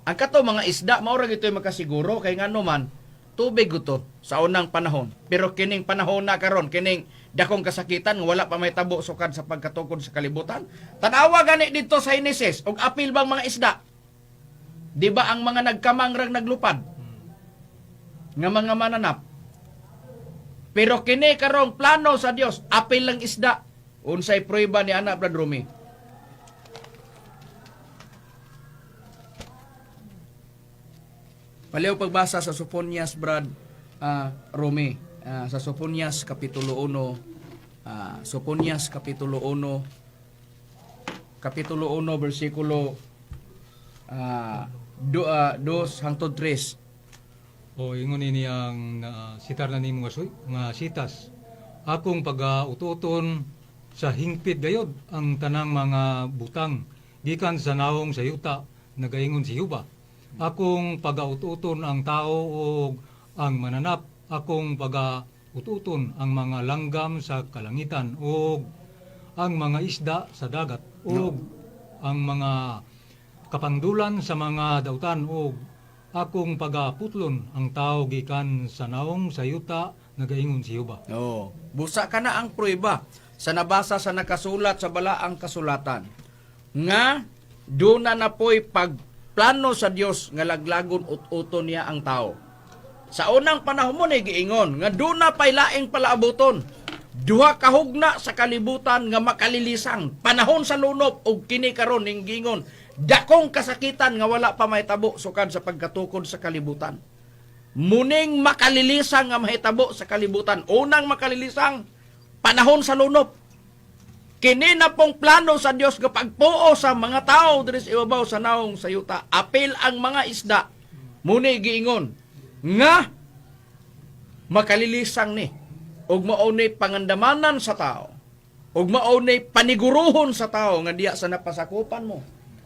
ang kato mga isda mao ra gito'y makasiguro kay ngano man tubig to sa unang panahon. Pero kining panahon na karon, kining dakong kasakitan nga wala pa may tabo sukad sa pagkatukod sa kalibutan. Tanawa gani didto sa Genesis og apil bang mga isda? Di ba ang mga nagkamang rang naglupad? Nga mga mananap. Pero kini karong plano sa Dios, apil lang isda. Unsay prueba ni ana, Brad Rumi? Paliw pagbasa sa Soponias, Brad Rumi. Sa Soponias Kapitulo 1, Soponias Kapitulo 1, Kapitulo 1, versikulo 2 hangtod 3. O ingon ini ang sitar na nimo nga, nga sitas. Akong pagaututon sa hingpit gayod ang tanang mga butang gikan sa nawong sa yuta, nagaingon si Juba. Akong pagaututon ang tao ug ang mananap, akong pagaututon ang mga langgam sa kalangitan ug ang mga isda sa dagat ug ang mga kapangdulan sa mga dautan ug akong pagaputlon ang tao gikan sa nawong sa yuta, nagaingon si Juba. Oo. Busa ka na ang prueba sa nabasa sa nakasulat sa balaang kasulatan nga duna na po'y pagplano sa Dios nga laglagon ut-uton niya ang tao. Sa unang panahon mo ni giingon nga duna pa'y laing palaabuton. Duha ka hugna sa kalibutan nga makalilisang panahon sa lunop ug kini karon ning giingon dakong kasakitan nga wala pa mahitabo sukad sa pagkatukod sa kalibutan. Muning makalilisang nga mahitabo sa kalibutan. Unang makalilisang panahon sa lunop. Kini na pong plano sa Dios nga pagpuo sa mga tao diri sa ibabaw sa naong sa yuta. Apil ang mga isda. Muni giingon nga makalilisang ni ug mao ni pangandamanan sa tao ug mao ni paniguruhon sa tao nga diya sa napasakupan mo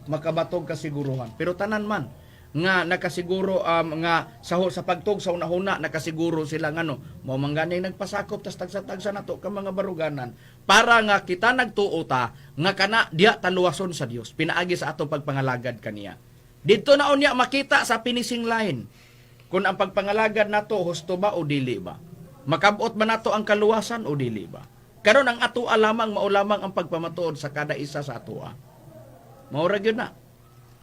makabatog kasiguruhan. Pero tanan man nga nakasiguro nga sa pagtug sa unahuna nakasiguro sila ngano mao man gani nagpasakop tas tagsa-tagsa nato ka mga baruganan para nga kita nagtuo ta nga kana diya taluwason sa Dios pinaagi sa atong pagpangalagad kaniya. Didto na unya makita sa finishing line kung ang pagpangalagad nato husto ba o dili ba, makabot ba nato ang kaluwasan o dili ba. Karon ang atoa lamang mao lamang ang pagpamatuod sa kada isa sa atoa. Mao ra gyud na.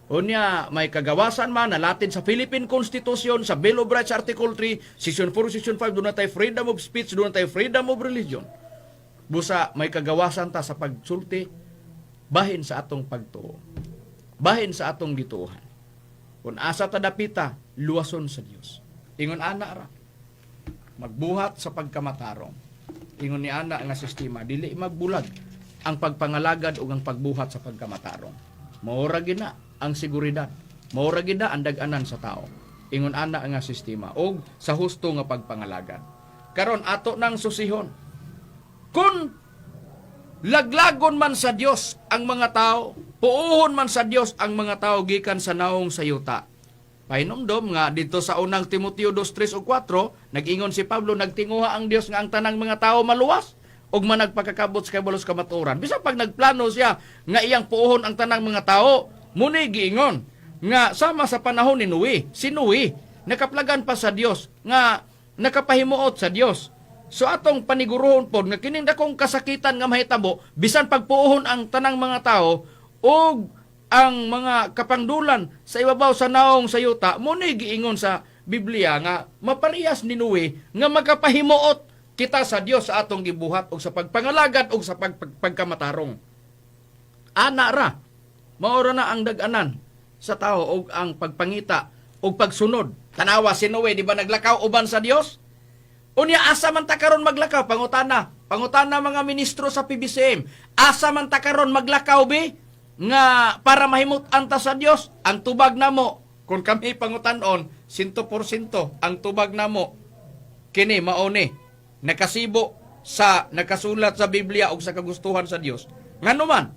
Unya, may kagawasan man, nalatid sa Philippine Constitution, sa Bill of Rights Article 3, Section 4, Section 5, doon na tayo freedom of speech, doon na tayo freedom of religion. Busa, may kagawasan ta sa pagsulti, bahin sa atong pagtuo. Bahin sa atong gituohan. Kung asa ta dapita, luwason sa Dios. Ingon ana ra. Magbuhat sa pagkamatarong. Ingon ni ana nga sistema, dili magbulag ang pagpangalagad ug ang pagbuhat sa pagkamatarong. Mao ra gyud na ang seguridad. Mao ra gyud na ang dag-anan sa tao. Ingon ana nga sistema og sa husto nga pagpangalagad. Karon ato nang susihon. Kung laglagon man sa Dios ang mga tao, puuhon man sa Dios ang mga tao gikan sa naong sa yuta. Pahinomdom nga dito sa unang Timoteo 2:3 ug 4, nag-ingon si Pablo, nagtinguha ang Dios nga ang tanang mga tao maluwas ug managpakakabot sa kabalos kamatuoran. Bisan pag nagplano siya nga iyang puuhon ang tanang mga tao, muni giingon nga sama sa panahon ni Noe, si Noe nakaplagan pa sa Dios nga nakapahimuot sa Dios. So atong paniguruhon pod nga kining dakong kasakitan nga mahitabo bisan pagpuohon ang tanang mga tao ug ang mga kapangdulan sa ibabaw sa naong sa yuta, mo ni giingon sa Biblia nga maparehas ni Noe nga makapahimuot kita sa Dios sa atong gibuhat ug sa pagpangalagad ug sa pagkamatarong. Ana ra, mao ra na ang dag-anan sa tao ug ang pagpangita ug pagsunod. Tanawa si Noe, di ba naglakaw uban sa Dios? Unya asa man ta karon maglakaw, pangutana. Pangutana mga ministro sa PBCM, asa man ta karon maglakaw be nga para mahimut-an ta sa Dios? Ang tubag namo, kung kami pangutanon, 100% ang tubag namo kini mao ni nakasibo sa nakasulat sa Biblia ug sa kagustuhan sa Dios. Ngano man,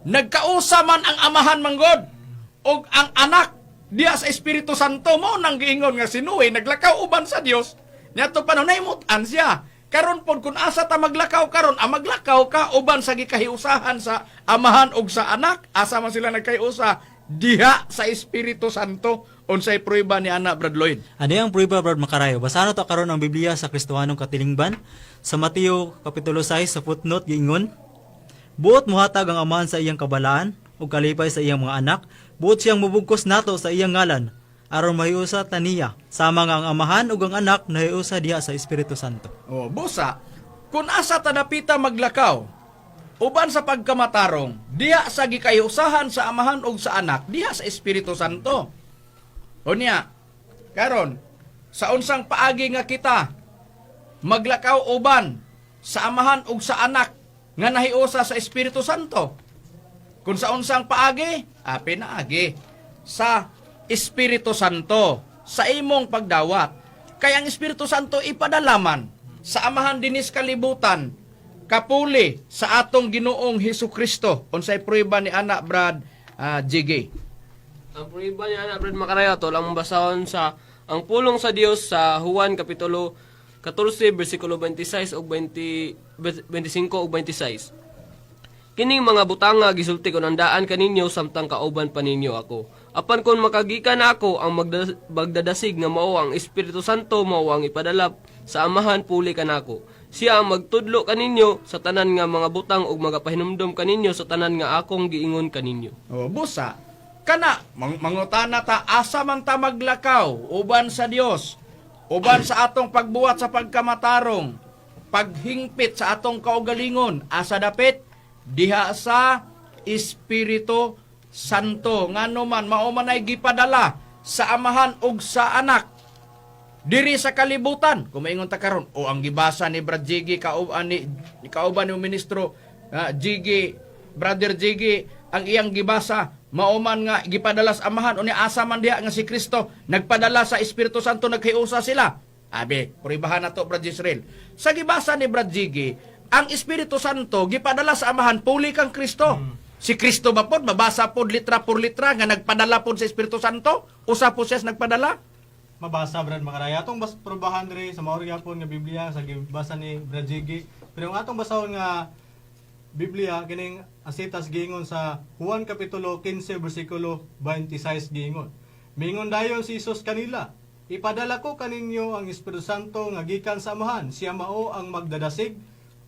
nagkausa man ang Amahan manggod ug ang Anak diya sa Espiritu Santo. Mao nang giingon nga si Noe naglakaw uban sa Dios niadto panahon, nahimut-an siya. Karon pod, kun asa ta maglakaw karon, ang maglakaw ka uban sa gikahiusahan sa Amahan ug sa Anak. Asa man sila nagkahiusa? Diha sa Espiritu Santo. Unsay prueba ni ana, Brad Lloyd? Ano yung prueba, Brad Makarayo? Basahan na to karon ang Biblia sa Kristohanong Katilingban. Sa Mateo Kapitulo 6 sa footnote giingon, "Buot muhatag ang Amahan sa iyang kabalaan ug kalipay sa iyang mga anak, buot siyang mubugkos nato sa iyang ngalan aron mahiusa ta niya sama nga ang Amahan ug ang Anak nahiusa diha sa Espiritu Santo." O, busa, kung asa ta dapita maglakaw uban sa pagkamatarong, diha sa gikahiusahan sa Amahan ug sa Anak, diha sa Espiritu Santo. Unya, karon, sa unsang paagi nga kita maglakaw uban sa Amahan ug sa Anak nga nahiusa sa Espiritu Santo? Kung sa unsang paagi, pinaagi sa Espiritu Santo sa imong pagdawat. Kaya ang Espiritu Santo ipadalaman sa Amahan dinis kalibutan kapuli sa atong Ginoong Hesus Kristo. Unsay prueba ni ana, Brad GG? Ang prueba niya na, Brad Makarayo, ato lang basahon sa ang pulong sa Dios sa Juan kapitulo 14 bersikulo 26 ug 20, 25 ug 26. "Kining mga butanga gisulti ko nang daan kaninyo samtang kauban pa ninyo ako. Apan kon makagikan na ako, ang magdadasig nga mao ang Espiritu Santo mao ang ipadala sa Amahan puli kanako. Siya ang magtudlo kaninyo sa tanan nga mga butang ug magapahinumdom kaninyo sa tanan nga akong giingon kaninyo." O, busa, kana, mangutana ta, asa man ta maglakaw uban sa Dios, uban sa atong pagbuhat sa pagkamatarong, paghingpit sa atong kaugalingon? Asa dapit? Diha sa Espiritu Santo. Ngano man, mao man ay gipadala sa Amahan ug sa Anak diri sa kalibutan. Kung maingon ta karon, o ang gibasa ni Brad Jiggy kauban ni kauban ni ministro Jiggy, Brother Jiggy, ang iyang gibasa mao man nga gipadala sa Amahan, unya asa man diha nga si Kristo nagpadala sa Espiritu Santo, naghiusa sila? Abi, pruebahan na to, Brad Israel. Sa gibasa ni Brad Jiggy, ang Espiritu Santo gipadala sa Amahan puli kang Kristo. Si Kristo ba pod mabasa pod litra por litra nga nagpadala pod sa Espiritu Santo? Usa po siya sa nagpadala? Mabasa, Brad Makaraya. Atong bas probahan diri sa maori gyapon nga Biblia sa gibasa ni Brad Jiggy. Pero ang atong basahon nga Biblia kining asitas giingon sa Juan kapitulo 15 bersikulo 26 giingon. Mingon dayon si Jesus kanila, "Ipadala ko kaninyo ang Espiritu Santo nga gikan sa Amahan. Siya mao ang magdadasig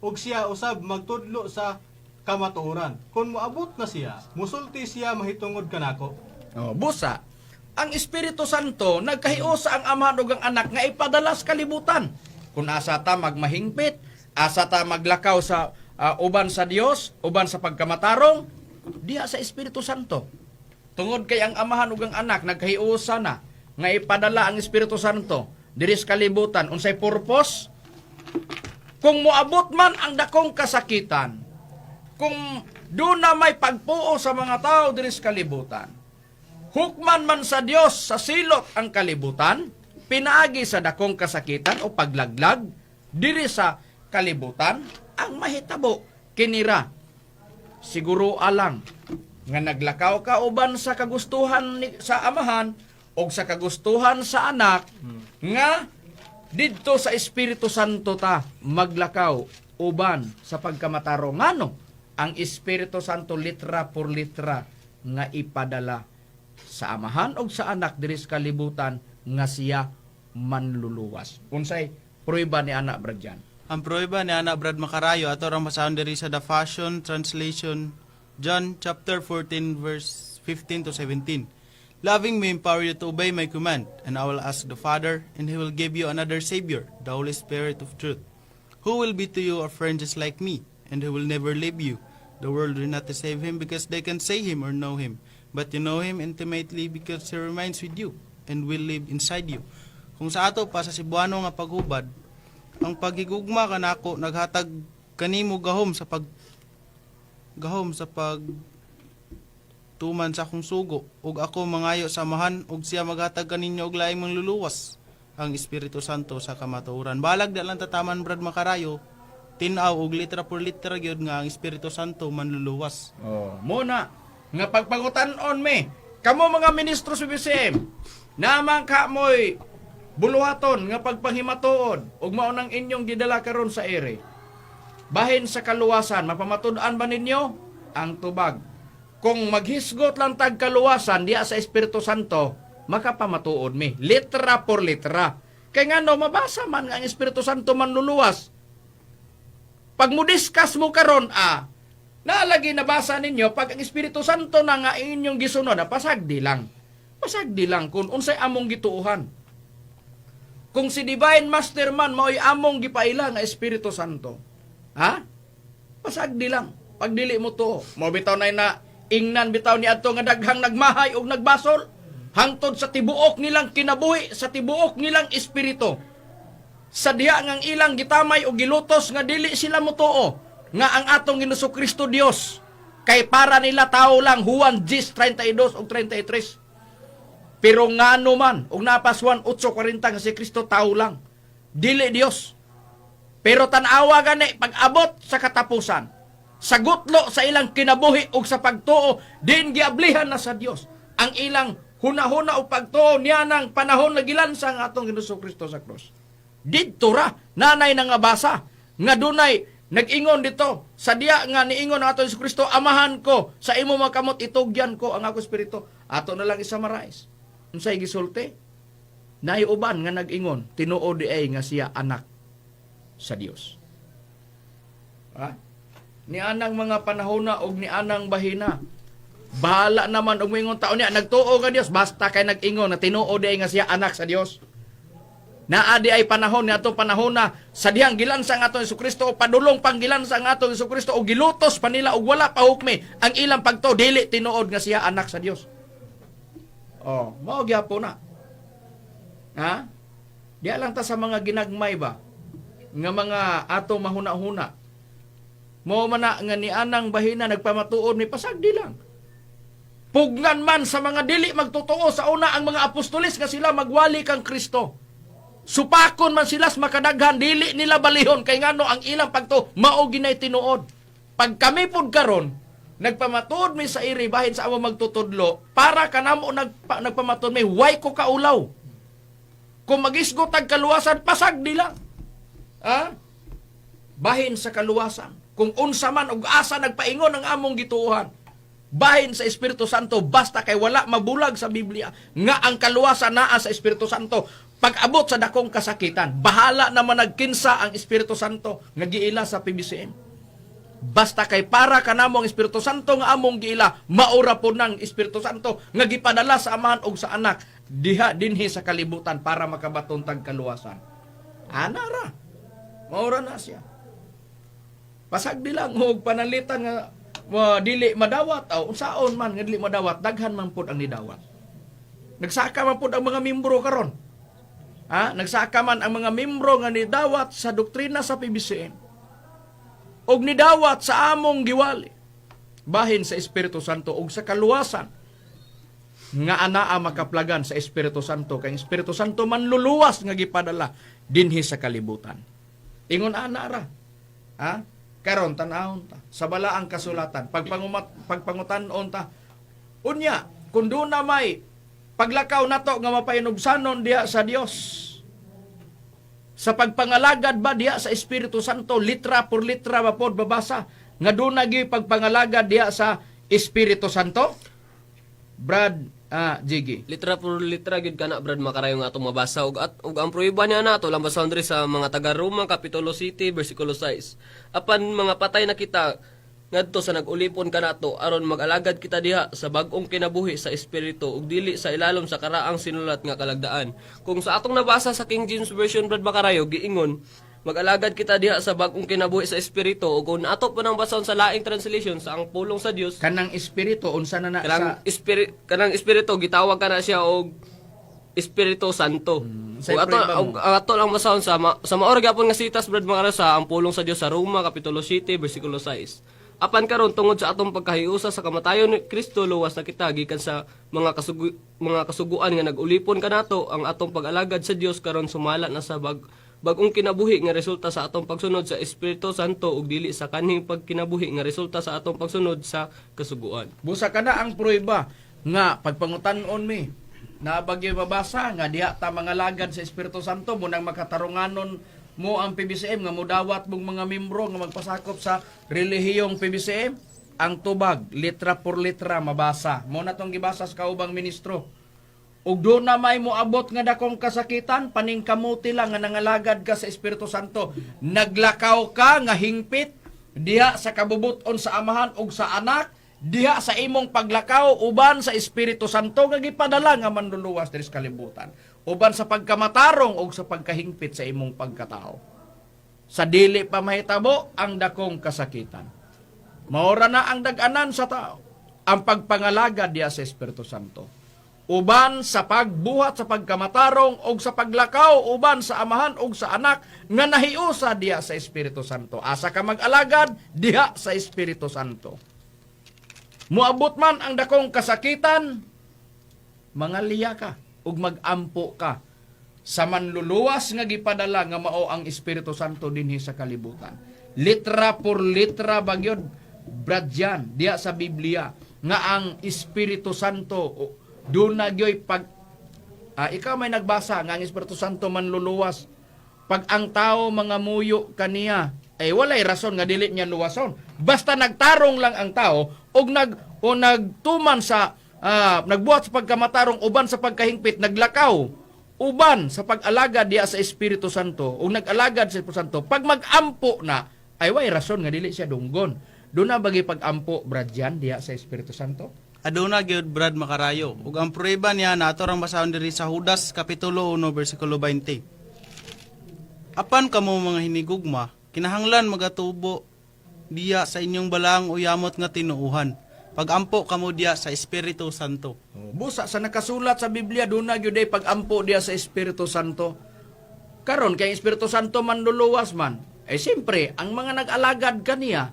ug siya usab magtudlo sa kamatuoran. Kung moabot na siya, musulti siya mahitungod kanako." Oh, busa, ang Espiritu Santo nagkahiusa ang Amahan ug ang Anak nga ipadala sa kalibutan. Kung asa ta magmahingpit, asa ta maglakaw sa uban sa Dios, uban sa pagkamatarong, diha sa Espiritu Santo. Tungod kay ang Amahan ug ang Anak nagkahiusa na nga ipadala ang Espiritu Santo diri sa kalibutan, unsay purpose? Kung moabot man ang dakong kasakitan, kung doon na may pagpuo sa mga tao diri sa kalibutan, hukman man sa Dios sa silot ang kalibutan, pinaagi sa dakong kasakitan o paglaglag diri sa kalibutan, ang mahitabo kinira siguro alang nga naglakaw ka uban sa kagustuhan sa Amahan o sa kagustuhan sa Anak nga didto sa Espiritu Santo ta maglakaw uban sa pagkamatarong. Ngano, ang Espiritu Santo litra por litra nga ipadala sa Amahan o sa Anak diri sa kalibutan nga siya manluluwas. Unsay prueba ni ana, Brad Jan? Ang prueba ni ana, Brad Makarayo, ato rang basahon diri sa The Passion Translation, John chapter 14 verse 15 to 17. "Loving me empower you to obey my command, and I will ask the Father, and he will give you another Savior, the Holy Spirit of truth, who will be to you a friend just like me, and who will never leave you. The world will not save him because they can say him or know him, but you know him intimately because he remains with you and will live inside you." Kung sa ato pa sa Cebuano nga paghubad, ang paghigugma kanako naghatag kanimo gahom sa pag gahom sa pag tuman sa akong sugo, ug ako mangayo sa Amahan ug siya maghatag kaninyo og laing manluluwas, ang Espiritu Santo sa kamatuoran. Balag da lang tataman, Brad Makarayo, tin-aw og litra por litra gyud nga ang Espiritu Santo manluluwas. Oh, muna nga pagpangutan-on me, kamo mga ministro sa BCM, naman ka mo'y buluhaton nga pagpanghimatuod ug mao nang inyong gidala karon sa ere. Bahin sa kaluwasan, mapamatud-an ba ninyo ang tubag? Kung maghisgot lang tag kaluwasan diya sa Espiritu Santo, makapamatuod mi litra por litra. Kay ngano mabasa man nga ang Espiritu Santo manluluwas. Pag mo discuss mo karon naalagi nabasa ninyo pag ang Espiritu Santo na nga inyong gisunod, pasagdi lang. Pasagdi lang kung unsay among gituohan. Kung si Divine Master man mao'y among gipaila nga Espiritu Santo. Ha? Pasagdi lang. Pag dili mo to, mo bitaw na na ingnan bitaw ni adto nga daghang nagmahay og nagbasol hangtod sa tibuok nilang kinabuhi, sa tibuok nilang espiritu sa diha ngang ilang gitamay o gilutos nga dili sila motuo nga ang atong Ginoong Kristo Dios, kay para nila tao lang, Juan 10:32 ug 33. Pero ngano man og napas Juan 8:40 nga si Kristo tao lang, dili Dios. Pero tan-awa gani pag-abot sa katapusan, sa gutlo sa ilang kinabuhi ug sa pagtuo, din giablihan na sa Dios ang ilang hunahuna o pagtuo niya nang panahon na gilansa ang atong Ginoong Kristo sa krus. Didto ra nanay nga basa nga dunay nag-ingon dito sa diya nga niingon ang atong Hesus Kristo, "Amahan ko, sa imo mga kamot itugyan ko ang ako espiritu." Ato na lang i-summarize unsay gisulti. Naay uban nga nag-ingon, "Tinuod di ay nga siya anak sa Dios." Ha? Ni anang mga panahona og ni anang bahina, bahala naman og moingon taon niya nagtuo ka Dios, basta kay nag-ingon na tinuod di ay nga siya anak sa Dios. Naa di ay panahon ni atong panahon na sa dihang gilansang atong Kristo o padulong pang gilansang atong Kristo o gilutos pa nila og wala pa hukmi ang ilang pagtuo, dili tinuod nga siya anak sa Dios. Oh, mao gyapon na. Ha? Diya lang ta sa mga ginagmay ba nga mga ato mahuna-huna. Mao man na nga ni anang bahina nagpamatuod ni pasagdi lang. Pugnan man sa mga dili magtotoo sa una ang mga apostoles nga sila magwali kang Kristo. Supakon man sila sa makadaghan, dili nila balihon kay ngano ang ilang pagtuo mao ginay tinuod. Pag kami pud karon nagpamatuod mi sa iri bahin sa amo magtutudlo, para kanamo nagpamatuod mi, way ko kaulaw. Kung magisgot tag kaluwasan, pasagdi lang. Ha? Bahin sa kaluwasan. Kung unsa man og asa nagpaingon ang among gituohan. Bahin sa Espiritu Santo, basta kay wala mabulag sa Biblia nga ang kaluwasan naa sa Espiritu Santo. Pag-abot sa dakong kasakitan, bahala na man nagkinsa ang Espiritu Santo nga giila sa PBCM. Basta kay para kanamo ang Espiritu Santo nga among giila, maura po ng Espiritu Santo nga gipadala sa Amahan ug sa Anak diha dinhi sa kalibutan para makabaton tag kaluwasan. Ana ra. Maura na siya. Pasagdi lang og pananglitan nga dili madawat aw unsaon man nga dili madawat, daghan man pud ang nidawat. Nagsaka man pud ang mga membro karon. Ha? Nagsaka man ang mga membro nga nidawat sa doktrina sa PBCM. Og nidawat sa among giwali. Bahin sa Espiritu Santo og sa kaluwasan nga anaa makaplagan sa Espiritu Santo, kay ang Espiritu Santo manluluwas nga gipadala dinhi sa kalibutan. Ingon ana ra. Ha? Karon tan-awon ta sa balaang kasulatan, pagpangutan-on ta. Unya, kung doon na may paglakaw nato nga mapainubsanon diha sa Dios sa pagpangalagad ba diha sa Espiritu Santo, litra por litra ba pod babasa nga doon na gyud pagpangalagad diha sa Espiritu Santo, Brad Jiggy? Litra por litra gyud kana, Brad Makarayo, nga atong mabasa ug at ug ang pruweba niya na ato lang basahon diri sa mga taga Roma kapitulo 7 bersikulo 6. Apan mga patay na kita ngadto sa nag-ulipon kanato aron mag-alagad kita diha sa bag-ong kinabuhi sa espiritu ug dili sa ilalom sa karaang sinulat nga kalagdaan. Kung sa atong nabasa sa King James Version, Brad Makarayo, giingon mag-alagad kita diha sa bag-ong kinabuhi sa espiritu, ug kung ato pa nang basahon sa laing translation sa ang pulong sa Dios, Kanang espiritu unsa na na kanang sa kanang espiritu gitawag kana siya og Espiritu Santo. Say Ug ato prueba mo. ug ang ato lang basahon sa maor gyapon nga sitas, Brad Makarayo, sa ang pulong sa Dios sa Roma kapitulo 7 bersikulo 6. Apan karon, tungod sa atong pagkahiusa sa kamatayon ni Kristo, luwas na kita gikan sa mga kasuguan nga nag-ulipon kanato. Ang atong pag-alagad sa Dios karon sumala na sa bag-ong kinabuhi nga resulta sa atong pagsunod sa Espiritu Santo ug dili sa kanhing pagkinabuhi nga resulta sa atong pagsunod sa kasuguan. Busa kana ang prueba nga pagpangutan-on mi na bagyo mabasa nga diha ta mga lagad sa Espiritu Santo mo nang makatarunganon mo ang PBCM nga mudawat mong mga membro nga magpasakop sa relihiyong PBCM. Ang tubag, litra por litra mabasa mo na tong gibasa sa kaubang ministro. Ug doon na may moabot nga dakong kasakitan, paningkamuti lang nga nangalagad ka sa Espiritu Santo. Naglakaw ka nga hingpit diha sa kabubuton sa Amahan ug sa Anak, diha sa imong paglakaw uban sa Espiritu Santo nga gipadala nga manluluwas diri sa kalibutan. Uban sa pagkamatarong ug sa pagkahingpit sa imong pagkatao. Sa dili pa mahitabo ang dakong kasakitan. Maora na ang dag-anan sa tao, ang pagpangalaga diha sa Espiritu Santo. Uban sa pagbuhat sa pagkamatarong og sa paglakaw uban sa Amahan og sa Anak nga nahiusa diha sa Espiritu Santo. Asa ka mag-alagad diha sa Espiritu Santo. Muabot man ang dakong kasakitan, mangaliya ka ug magampo ka sa manluluwas nga gipadala nga mao ang Espiritu Santo dinhi sa kalibutan. Litra por litra bagyod, Brad Jan, diha sa Biblia nga ang Espiritu Santo duna gyoy pag ikaw may nagbasa nga ang Espiritu Santo manluluwas. Pag ang tao mga muyo kaniya, ay walay rason nga dili niya luwason. Basta nagtarong lang ang tao og nag o nagtuman sa nagbuhat sa pagkamatarong uban sa pagkahingpit, naglakaw uban sa pag-alagad diha sa Espiritu Santo ug nag-alagad sa Espiritu Santo, pag mag-ampo na ay way rason nga dili siya dunggon. Doon na bagi pag-ampo, Brad Jan, diha sa Espiritu Santo? Aduna gyud, Brad Makarayo. Ug ang prueba niya nato rang basahon diri sa Judas kapitulo 1 bersikulo 20. Apan kamo mga hinigugma, kinahanglan magatubo diya sa inyong balaang uyamot nga tinuuhan. Pagampo kamo diya sa Espiritu Santo. Oh, busa sa nakasulat sa Biblia doon na gyud ay pag-ampo diya sa Espiritu Santo. Karon kay ang Espiritu Santo manluluwas man. Eh siyempre, ang mga nag-alagad kaniya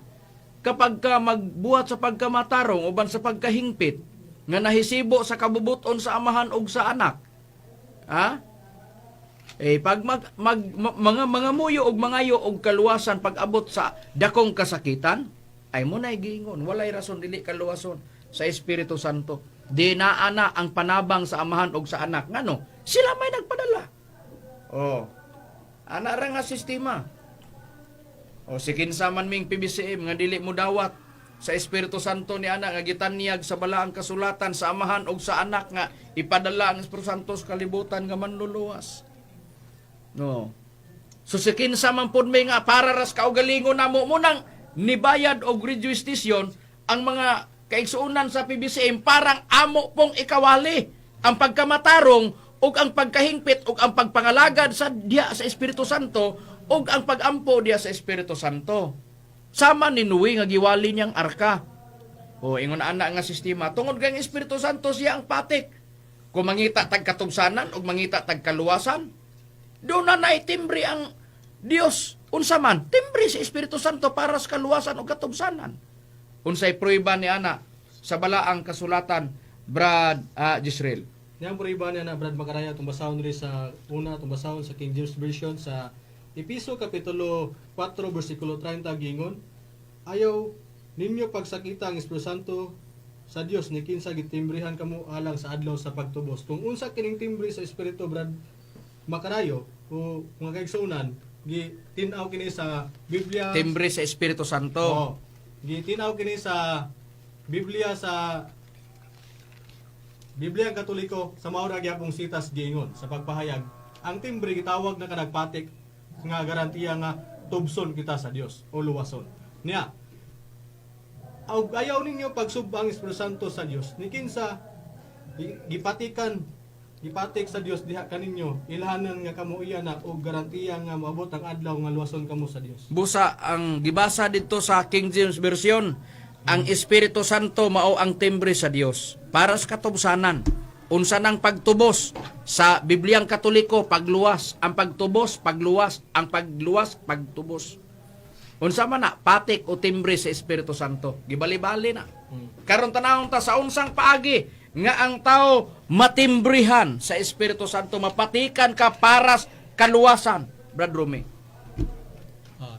kapag ka magbuhat sa pagkamatarong uban sa pagkahingpit nga nahisibo sa kabubuton sa Amahan ug sa Anak. Ha? Eh pag mag, mag ma- mga mga muyo og mangayo og kaluwasan pag abot sa dakong kasakitan, ay mo nay giingon walay rason dili kaluwason sa Espiritu Santo. Di naa na ang panabang sa Amahan og sa Anak ngano sila may nagpadala. Oh. Ana ra nga sistema. O si kinsa man ming PBCM nga dili mo dawat sa Espiritu Santo ni ana nga gitanyag sa balaang kasulatan sa Amahan og sa Anak nga ipadala ang Espiritu Santo sa kalibutan nga manluluwas. No. So si kinsa man pud may nga para ras kaugalingon namo mo nang nibayad og registration ang mga kaigsuonan sa PBCM parang amo pong ikawali ang pagkamatarong ug ang pagkahingpit ug ang pagpangalagad sa diha sa Espiritu Santo ug ang pagampo diha sa Espiritu Santo. Sama ni Noe nga giwali niyang arka. O ingon ana nga sistema tungod kay ang Espiritu Santo siya ang patik. Kung mangita tag katugsanan ug mangita tag kaluwasan, doon na naitimbre ang Dios. Unsa man, timbre sa Espiritu Santo para sa kaluwasan o katubsanan. Unsay prueba ni ana sa balaang kasulatan, Brad Jisrael? Niyang prueba niya na, Brad Makaraya, itong basahon rin sa una, itong basahon sa King James Version sa Episo Kapitulo 4, versikulo 30, gingon, "Ayaw ninyo pagsakita ang Espiritu Santo sa Dios ni kinsa gitimbrihan kamo alang sa adlaw sa pagtubos." Kung unsa kining timbre sa Espiritu, Brad Makarayo o mga kaigsuonan, gitin-aw kini sa Biblia. Timbre sa Espiritu Santo. Oo. Gitin-aw kini sa Biblia, sa Biblia Katoliko, sa mao ra gyapong sitas giingon sa pagpahayag ang timbre gitawag na kanagpatik nga garantiya nga tubson kita sa Dios o luwason. Niya, og ayaw ninyo pagsub-a ang Espiritu Santo sa Dios ni kinsa gipatikan gipatik sa Dios diha kaninyo ilhanan nga kamo iya na og garantiya nga moabot ang adlaw nga luwason kamo sa Dios. Busa ang gibasa dito sa King James Version, ang Espiritu Santo mao ang timbre sa Dios para sa katubsanan. Unsa nang pagtubos sa Bibliang Katoliko, pagluwas, ang pagtubos, pagluwas, ang pagluwas, pagtubos. Unsa man na patik o timbre sa Espiritu Santo. Gibali-bali na. Karon tanawon ta sa unsang paagi nga ang tao matimbrihan sa Espiritu Santo, mapatikan ka para sa kaluwasan. Brad Rumi.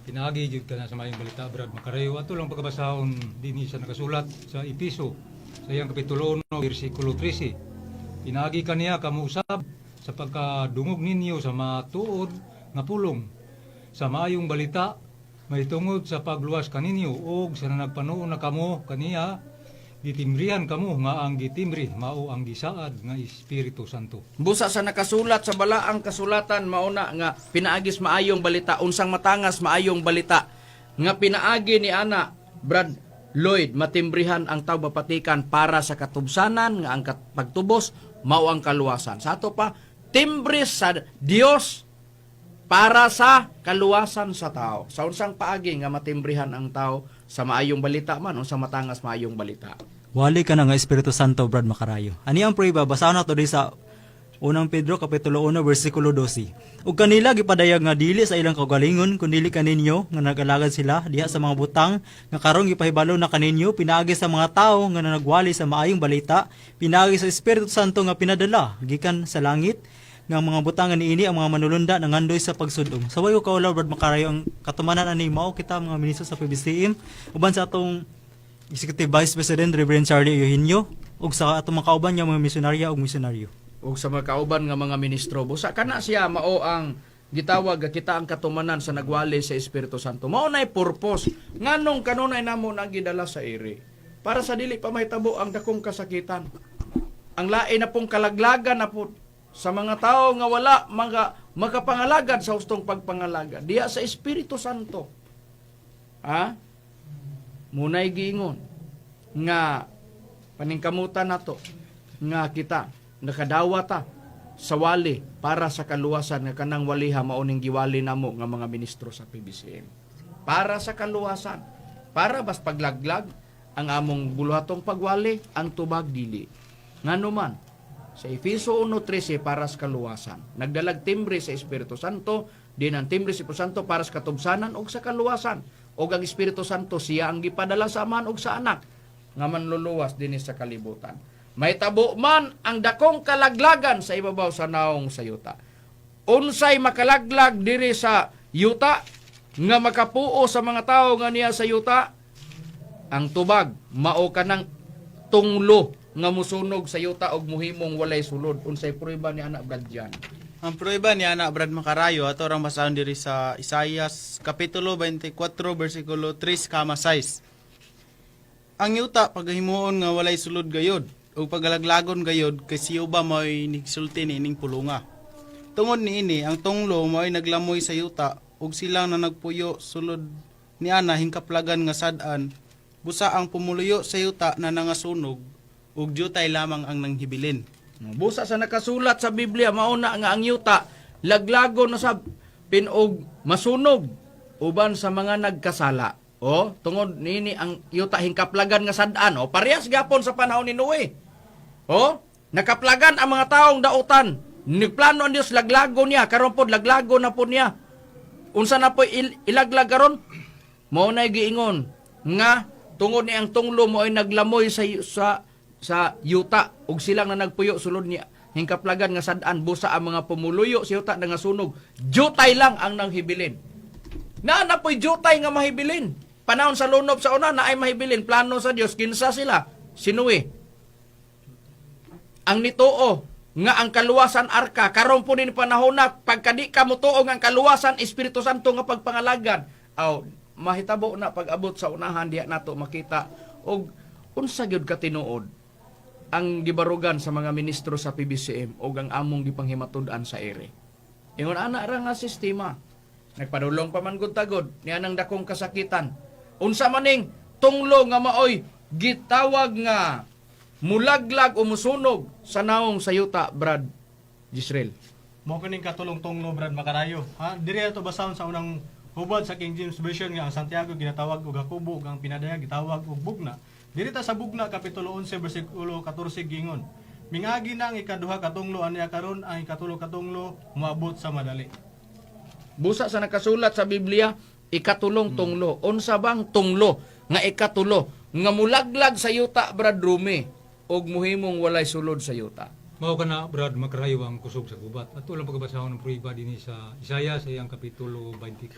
Pinaagi jud ka na sa maayong balita, Brad Makarayo. Ato lang pagkabasahon dinhi sa nakasulat sa Episo sa iyang kapitulo 1 bersikulo 13. Pinaagi kaniya kamo usab sa pagkadungog ninyo sa matuod nga pulong sa maayong balita mahitungod sa pagluwas kaninyo, ug sa nagpanuon na kamo kaniya, gitimbrihan kamo nga ang gitimbre mao ang gisaad nga Espiritu Santo. Busa sa nakasulat sa balaang kasulatan, mauna nga pinaagis maayong balita, unsang matangas maayong balita nga pinaagi ni ana, Brad Lloyd, matimbrihan ang tao, mapatikan para sa katubsanan nga ang pagtubos mao ang kaluwasan. Sa ato pa, timbre sa Dios para sa kaluwasan sa tao. Sa unsang paagi nga matimbrihan ang tao sa maayong balita man, unsang matangas maayong balita? Wali ka na nga Espiritu Santo, Brad Makarayo. Ani ang prueba, basahon nato diri sa Unang Pedro kapitulo 1 bersikulo 12. Ug kanila gipadayag nga dili sa ilang kaugalingon kun dili kaninyo nga nagalagad sila diha sa mga butang nga karon gipahibalo na kaninyo pinaagi sa mga tawo nga nanagwali sa maayong balita, pinaagi sa Espiritu Santo nga pinadala gikan sa langit, nga ang mga butang nga niini ang mga manulunda nangandoy sa pagsudong. Saway ko kaulaw, Brad Makarayo, ang katumanan ani mao kita mga ministro sa PBCM uban sa atong Executive Vice President Reverend Charlie Eugenio ug sa atong mga kauban nga mga misyonarya ug misyonaryo. Ug sa mga kauban nga mga ministro. Busa kana siya mao ang gitawag nga kita ang katumanan sa nagwali sa Espiritu Santo. Mao nay purpose nganong kanunay namo na gidala sa iri para sa dili pa mahitabo ang dakong kasakitan. Ang lain na pong kalaglagan na po sa mga tao nga wala mga makapangalagad sa hustong pagpangalagad diya sa Espiritu Santo. Ha? Munay giingon nga paningkamutan nato nga kita nakadawata sa wali para sa kaluwasan, nga kanang waliha mao ning giwali namo nga mga ministro sa PBCM para sa kaluwasan, para bas paglaglag ang among buluhatong pagwali, ang tubag dili. Ngano man sa Efeso 1:13, para sa kaluwasan, nagdalag timbre sa Espiritu Santo din. Ang timbre sa Espiritu Santo para sa katubsanan ug sa kaluwasan, ug ang Espiritu Santo siya ang gipadala sa Amahan ug sa Anak nga manluluwas dinhi sa kalibutan. May tabo man ang dakong kalaglagan sa ibabaw sa naong sa yuta. Unsay makalaglag diri sa yuta nga makapuo sa mga tao nga niya sa yuta? Ang tubag mao kanang tunglo nga musunog sa yuta og muhimong walay sulod. Unsay prueba ni ana, Brad Jan? Ang prueba ni ana, Brad Makarayo, ato rang basahon diri sa Isaias kapitulo 24 bersikulo 3 kama 6. Ang yuta pagahimuon nga walay sulod gayod ug pagalaglagon gayod kay si Jehova mao'y nigsulti niining pulunga. Tungod niini ang tunglo mao'y naglamoy sa yuta ug silang na nagpuyo sulod ni ana hingkaplagan nga sad-an, busa ang pumuluyo sa yuta na nangasunog ug jutay lamang ang nanghibilin. Busa sa nakasulat sa Biblia, mauna nga ang yuta laglago na sa pinog masunog uban sa mga nagkasala. O tungod nini ang yuta hingkaplagan nga sad-an, o parehas gapon sa panahon ni Noe. O nakaplagan ang mga taong dautan. Nagplano ang Dios laglago niya, karon pod laglago na pod niya. Unsa na po ilaglag karon? Mao na giingon nga tungod ni ang tunglo mo ay naglamoy sa sa yuta ug silang na nagpuyo sulod niya hingkaplagan nga sad-an, busa ang mga pumuluyo sa yuta nga sunog, jutay lang ang nanghibilin. Naa na po'y jutay nga mahibilin. Panahon sa lunob sa una, naay mahibilin. Plano sa Dios, kinsa sila? Si Noe ang nituo nga ang kaluwasan arka. Karon po ni panahon na pagkadi ka motuo nga ang kaluwasan Espiritu Santo nga pagpangalagad, aw mahitabo na pag-abot sa unahan diha nato makita og unsa gyud ka tinuod ang gibarugan sa mga ministro sa PBCM og ang among gipanghimatud-an sa ere. Ingon ana ra nga sistema. Nagpadulong pa man gud tagod niya nang dakong kasakitan. Unsa maning tunglo nga maoy gitawag nga mulaglag o musunog sa naong sa yuta, Brad Gisrael? Mao kining katulong-tunglo, Brad Makarayo. Ha, diri ato basahon sa unang hubad sa King James Version nga ang Santiago ginatawag og Jacobo ug ang pinadayag gitawag og Bugna. Diri ta sa Bugna kapitulo 11 bersikulo 14 gingon. Mingagi na ang ikaduha katunglo aniya karon ang ikatulo katunglo moabot sa madali. Busa sa nakasulat sa Biblia, ikatulong tunglo. Unsa bang tunglo nga ikatulo nga mulaglag sa yuta, Brad Rumi, og muhimong walay sulod sa yuta? Mao kana, Brad Makarayo, ang kusog sa gubat. Ato lang pagkabasahon ng pruiba dinhi sa Isaiah sa iyang kapitulo 24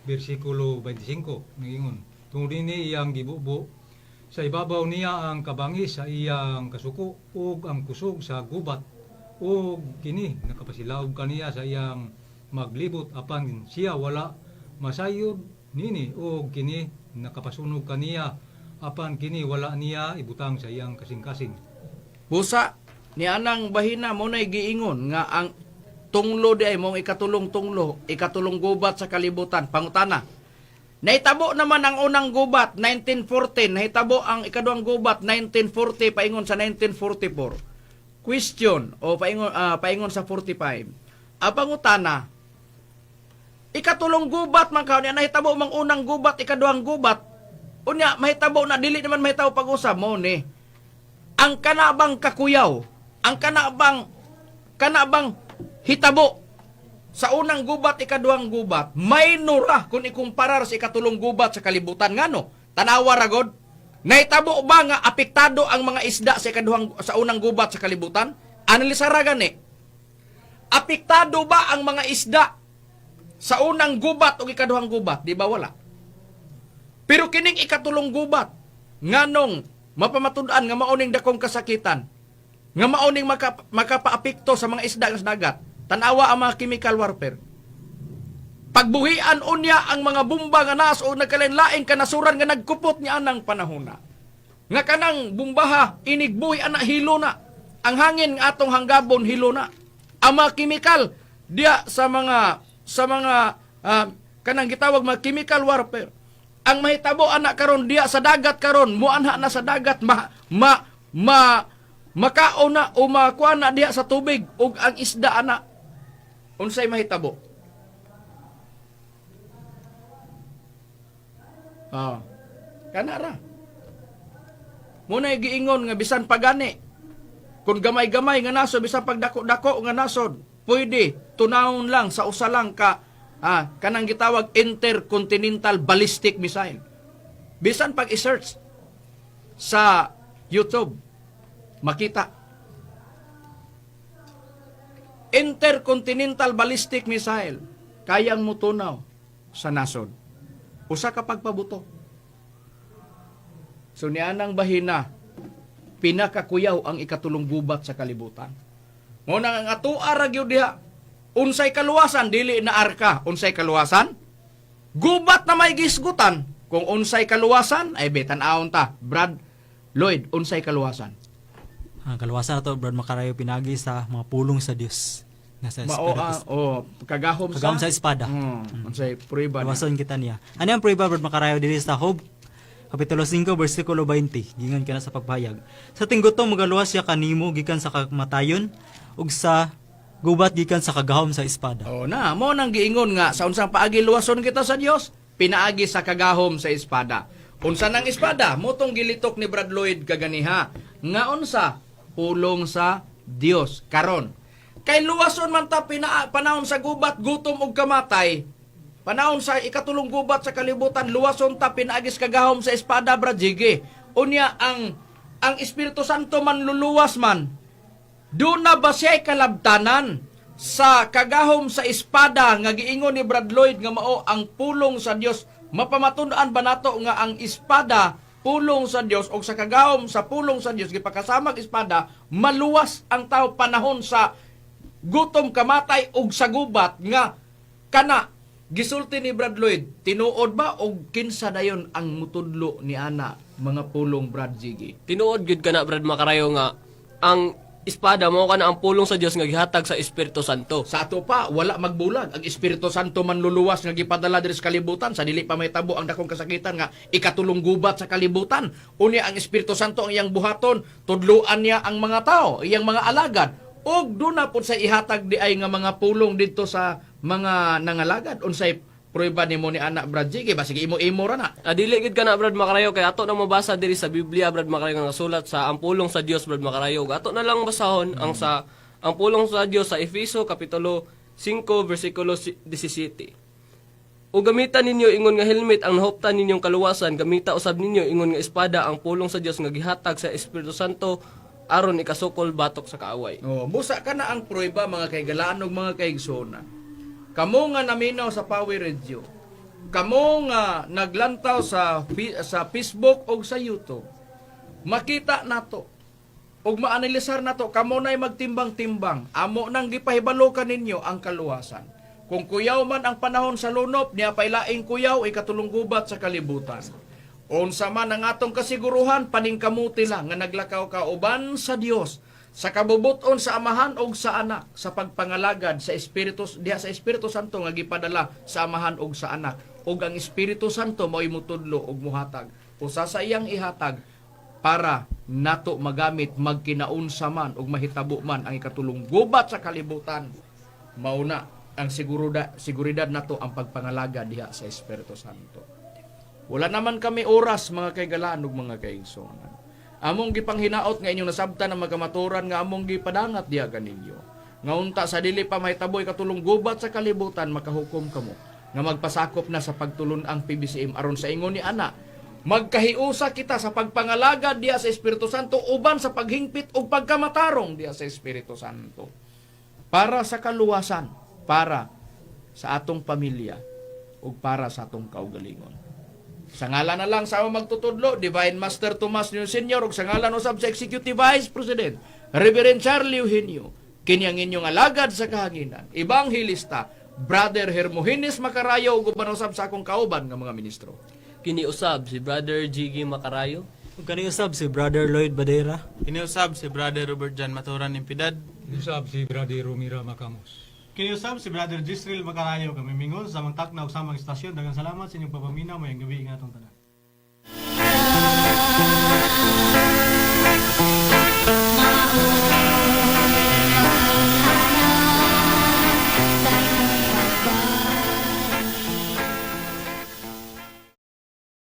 bersikulo 25 ngingon. Tungod dinhi iyang gibubo sa ibabaw niya ang kabangis sa iyang kasuko ug ang kusog sa gubat ug kini nakapasilaob kaniya sa iyang maglibot, apan siya wala masayod nini, ug kini nakapasunog kaniya, apan kini wala niya ibutang sa iyang kasing-kasing. Busa ni anang bahina mo na'y giingon nga ang tunglo di ay mong ikatulong tunglo, ikatulong gubat sa kalibutan. Pangutana. Nahitabo naman ang unang gubat 1914, nahitabo ang ikaduhang gubat 1940 paingon sa 1944. Question o paingon sa 45. Ang pangutana, ikatulong gubat man kaon nahitabo mang unang gubat, ikaduhang gubat. Unya mahitabo na dili naman mahitabo pag-usab mo ni. Ang kanabang kakuyaw, ang kanabang hitabo sa unang gubat, ikaduhang gubat, minor ra kung ikumparar sa ikatulong gubat sa kalibutan. Ngano? Tanawa ra god. Nahitabo ba nga apektado ang mga isda sa unang gubat sa kalibutan? Analisara gani. Apektado ba ang mga isda sa unang gubat o ikaduhang gubat? Di ba wala? Pero kining ikatulong gubat, nganong mapamatud-an nga mauning dakong kasakitan, nga mauning makapaapekto sa mga isda sa dagat, tanawa ang mga chemical warfare. Pagbuhian unya ang mga bomba nga naas o nagkalain-laing kanasuran nga nagkupot niya anang panahona. Nga kanang bombaha, inigbuhi ana hilo na. Ang hangin nga atong hanggabon hilo na. Ang mga chemical diya sa mga kanang gitawag mga chemical warfare. Ang mahitabo ana karon diya sa dagat karon, muanha na sa dagat ma ma ma makaon na o makuha na diya sa tubig ug ang isda ana unsay mahitabo? Ah. Kana ra. Muna giingon nga bisan pagani kung gamay-gamay nga nasod, bisan pagdako-dako nga nasod, pwede tunawon lang sa usa lang ka kanang gitawag intercontinental ballistic missile. Bisan pag i-search sa YouTube makita intercontinental ballistic missile kayang mutunaw sa nasod. Usa ka pagpabuto. So nianang bahina, pinakakuyaw ang ikatulong gubat sa kalibutan. Mo nang ang atoa ra gyud diha. Unsay kaluwasan dili na arka, unsay kaluwasan? Gubat na may gisgutan. Kung unsay kaluwasan, ay betan-awon ta. Brad Lloyd, unsay kaluwasan? Ang kaluwasan nato, Brad Makarayo, pinagi sa mga pulong sa Dios nga sa Mao Espiritu. ang oh, kagahom sa Kagahom sa espada. Unsay prueba niya? Luwason kita niya. Ano ang prueba, Brad Makarayo, diri sa Job Kapitulo 5 bersikulo 20? Gingon ka na sa pagpahayag. Sa tinggutom magaluwas siya kanimo gikan sa kamatayon ug sa gubat gikan sa kagahom sa espada. Oh na, mo nang giingon nga sa unsang paagi luwason kita sa Dios, pinaagi sa kagahom sa espada. Unsa nang espada? Motong gilitok ni Brad Lloyd kaganiha. Nga unsa? Pulong sa Dios karon. Kay luwason man ta panahon sa gubat, gutom ug kamatay. Panahon sa ikatulong gubat sa kalibutan, luwason ta pinaagis kagahom sa espada, Brad Jiggy. Unya ang Espiritu Santo man luluwas man. Doon na ba siya'y kalabtanan sa kagahom sa espada nga giingon ni Brad Lloyd nga mao ang pulong sa Dios? Mapamatud-an ba nato nga ang espada pulong sa Dios o sa kagahom sa pulong sa Dios gipakasamag espada maluwas ang tao panahon sa gutom, kamatay ug sa gubat nga kana gisulti ni Brad Lloyd? Tinuod ba og kinsa dayon ang mutudlo ni ana mga pulong, Brad Jiggy? Tinuod gyud kana, Brad Makarayo, nga ang espada mao kana ang pulong sa Dios nga gihatag sa Espiritu Santo. Sa ato pa, wala magbulag. Ang Espiritu Santo manluluwas nga gipadala diri sa kalibutan sa dili pa mahitabo ang dakong kasakitan nga ikatulong gubat sa kalibutan. Unya ang Espiritu Santo ang iyang buhaton, tudluan niya ang mga tao, iyang mga alagad. Og duna pud sa ihatag di ay nga mga pulong didto sa mga nangalagad unsay prueba nimo ni anak, Brad Jiggy, basig imo-imo ra na. Ah, dili gid kana, Brad Makarayo, kay ato nang mabasa diri sa Biblia, Brad Makarayo, nga nasulat sa ang pulong sa Dios, Brad Makarayo. Ug ato na lang basahon ang sa ang pulong sa Dios sa Efeso kapitulo 5 bersikulo 17. O gamita ninyo ingon nga helmet ang nahuptan ninyong kaluwasan, gamita usab ninyo ingon nga espada ang pulong sa Dios nga gihatag sa Espiritu Santo aron ikasukol batok sa kaaway. Oh, busa ka na ang prueba, mga kaigalaan ug mga kaigsoona. Kamo nga naminaw sa Power Radio. Kamo nga naglantaw sa Facebook o sa YouTube. Makita nato ug maanalisar nato, kamo na'y magtimbang-timbang. Amo nang gipahibalo kaninyo ang kaluwasan. Kung kuyaw man ang panahon sa lunop, niya pailaing kuyaw ikatulong gubat sa kalibutan. Unsa man ang atong kasiguruhan, paningkamuti lang nga naglakaw ka uban sa Dios sa kabubuton sa Amahan og sa Anak sa pagpangalagad sa Espiritu diha sa Espiritu Santo nga gipadala sa Amahan og sa Anak, ug ang Espiritu Santo mao'y mutudlo og muhatag usa sa iyang ihatag para nato magamit magkinaunsa man ug mahitabo man ang ikatulong gubat sa kalibutan. Mauna ang seguridad nato ang pagpangalaga diha sa Espiritu Santo. Wala naman kami oras, mga kaigalaan ug mga kaigsonan. Among gipanghinaot nga inyong nasabtan ang magkamaturan nga among gipadangat diha kaninyo. Nga unta sa dili pa mahitabo ikatulong gubat sa kalibutan, makahukom kamo nga magpasakop na sa pagtulon ang PBCM aron sa ingon ni ana magkahiusa kita sa pagpangalaga diha sa Espiritu Santo uban sa paghingpit ug pagkamatarong diha sa Espiritu Santo. Para sa kaluwasan, para sa atong pamilya ug para sa atong kaugalingon. Sa ngalan na lang sa among magtutudlo, Divine Master Tomas Nino Senior, ug sa ngalan usab sa Executive Vice President, Reverend Charlie Eugenio, kini ang inyong alagad sa kahanginan, Ebanghilista, Brother Hermogenes Macarayo, ug uban usab sa akong kauban nga mga ministro. Kini usab si Brother Jiggy Makarayo. Ug kani usab si Brother Lloyd Badera. Kiniusab si Brother Robert John Maturan Impidad. Kiniusab si Brother Romira Macamos. Kiniusab si Brother Gisrel Macarayo, kami mingon sa samang takna ug samang istasyon. Daghang salamat sa inyong pagpaminaw. Maayong gabii ngatong tanan.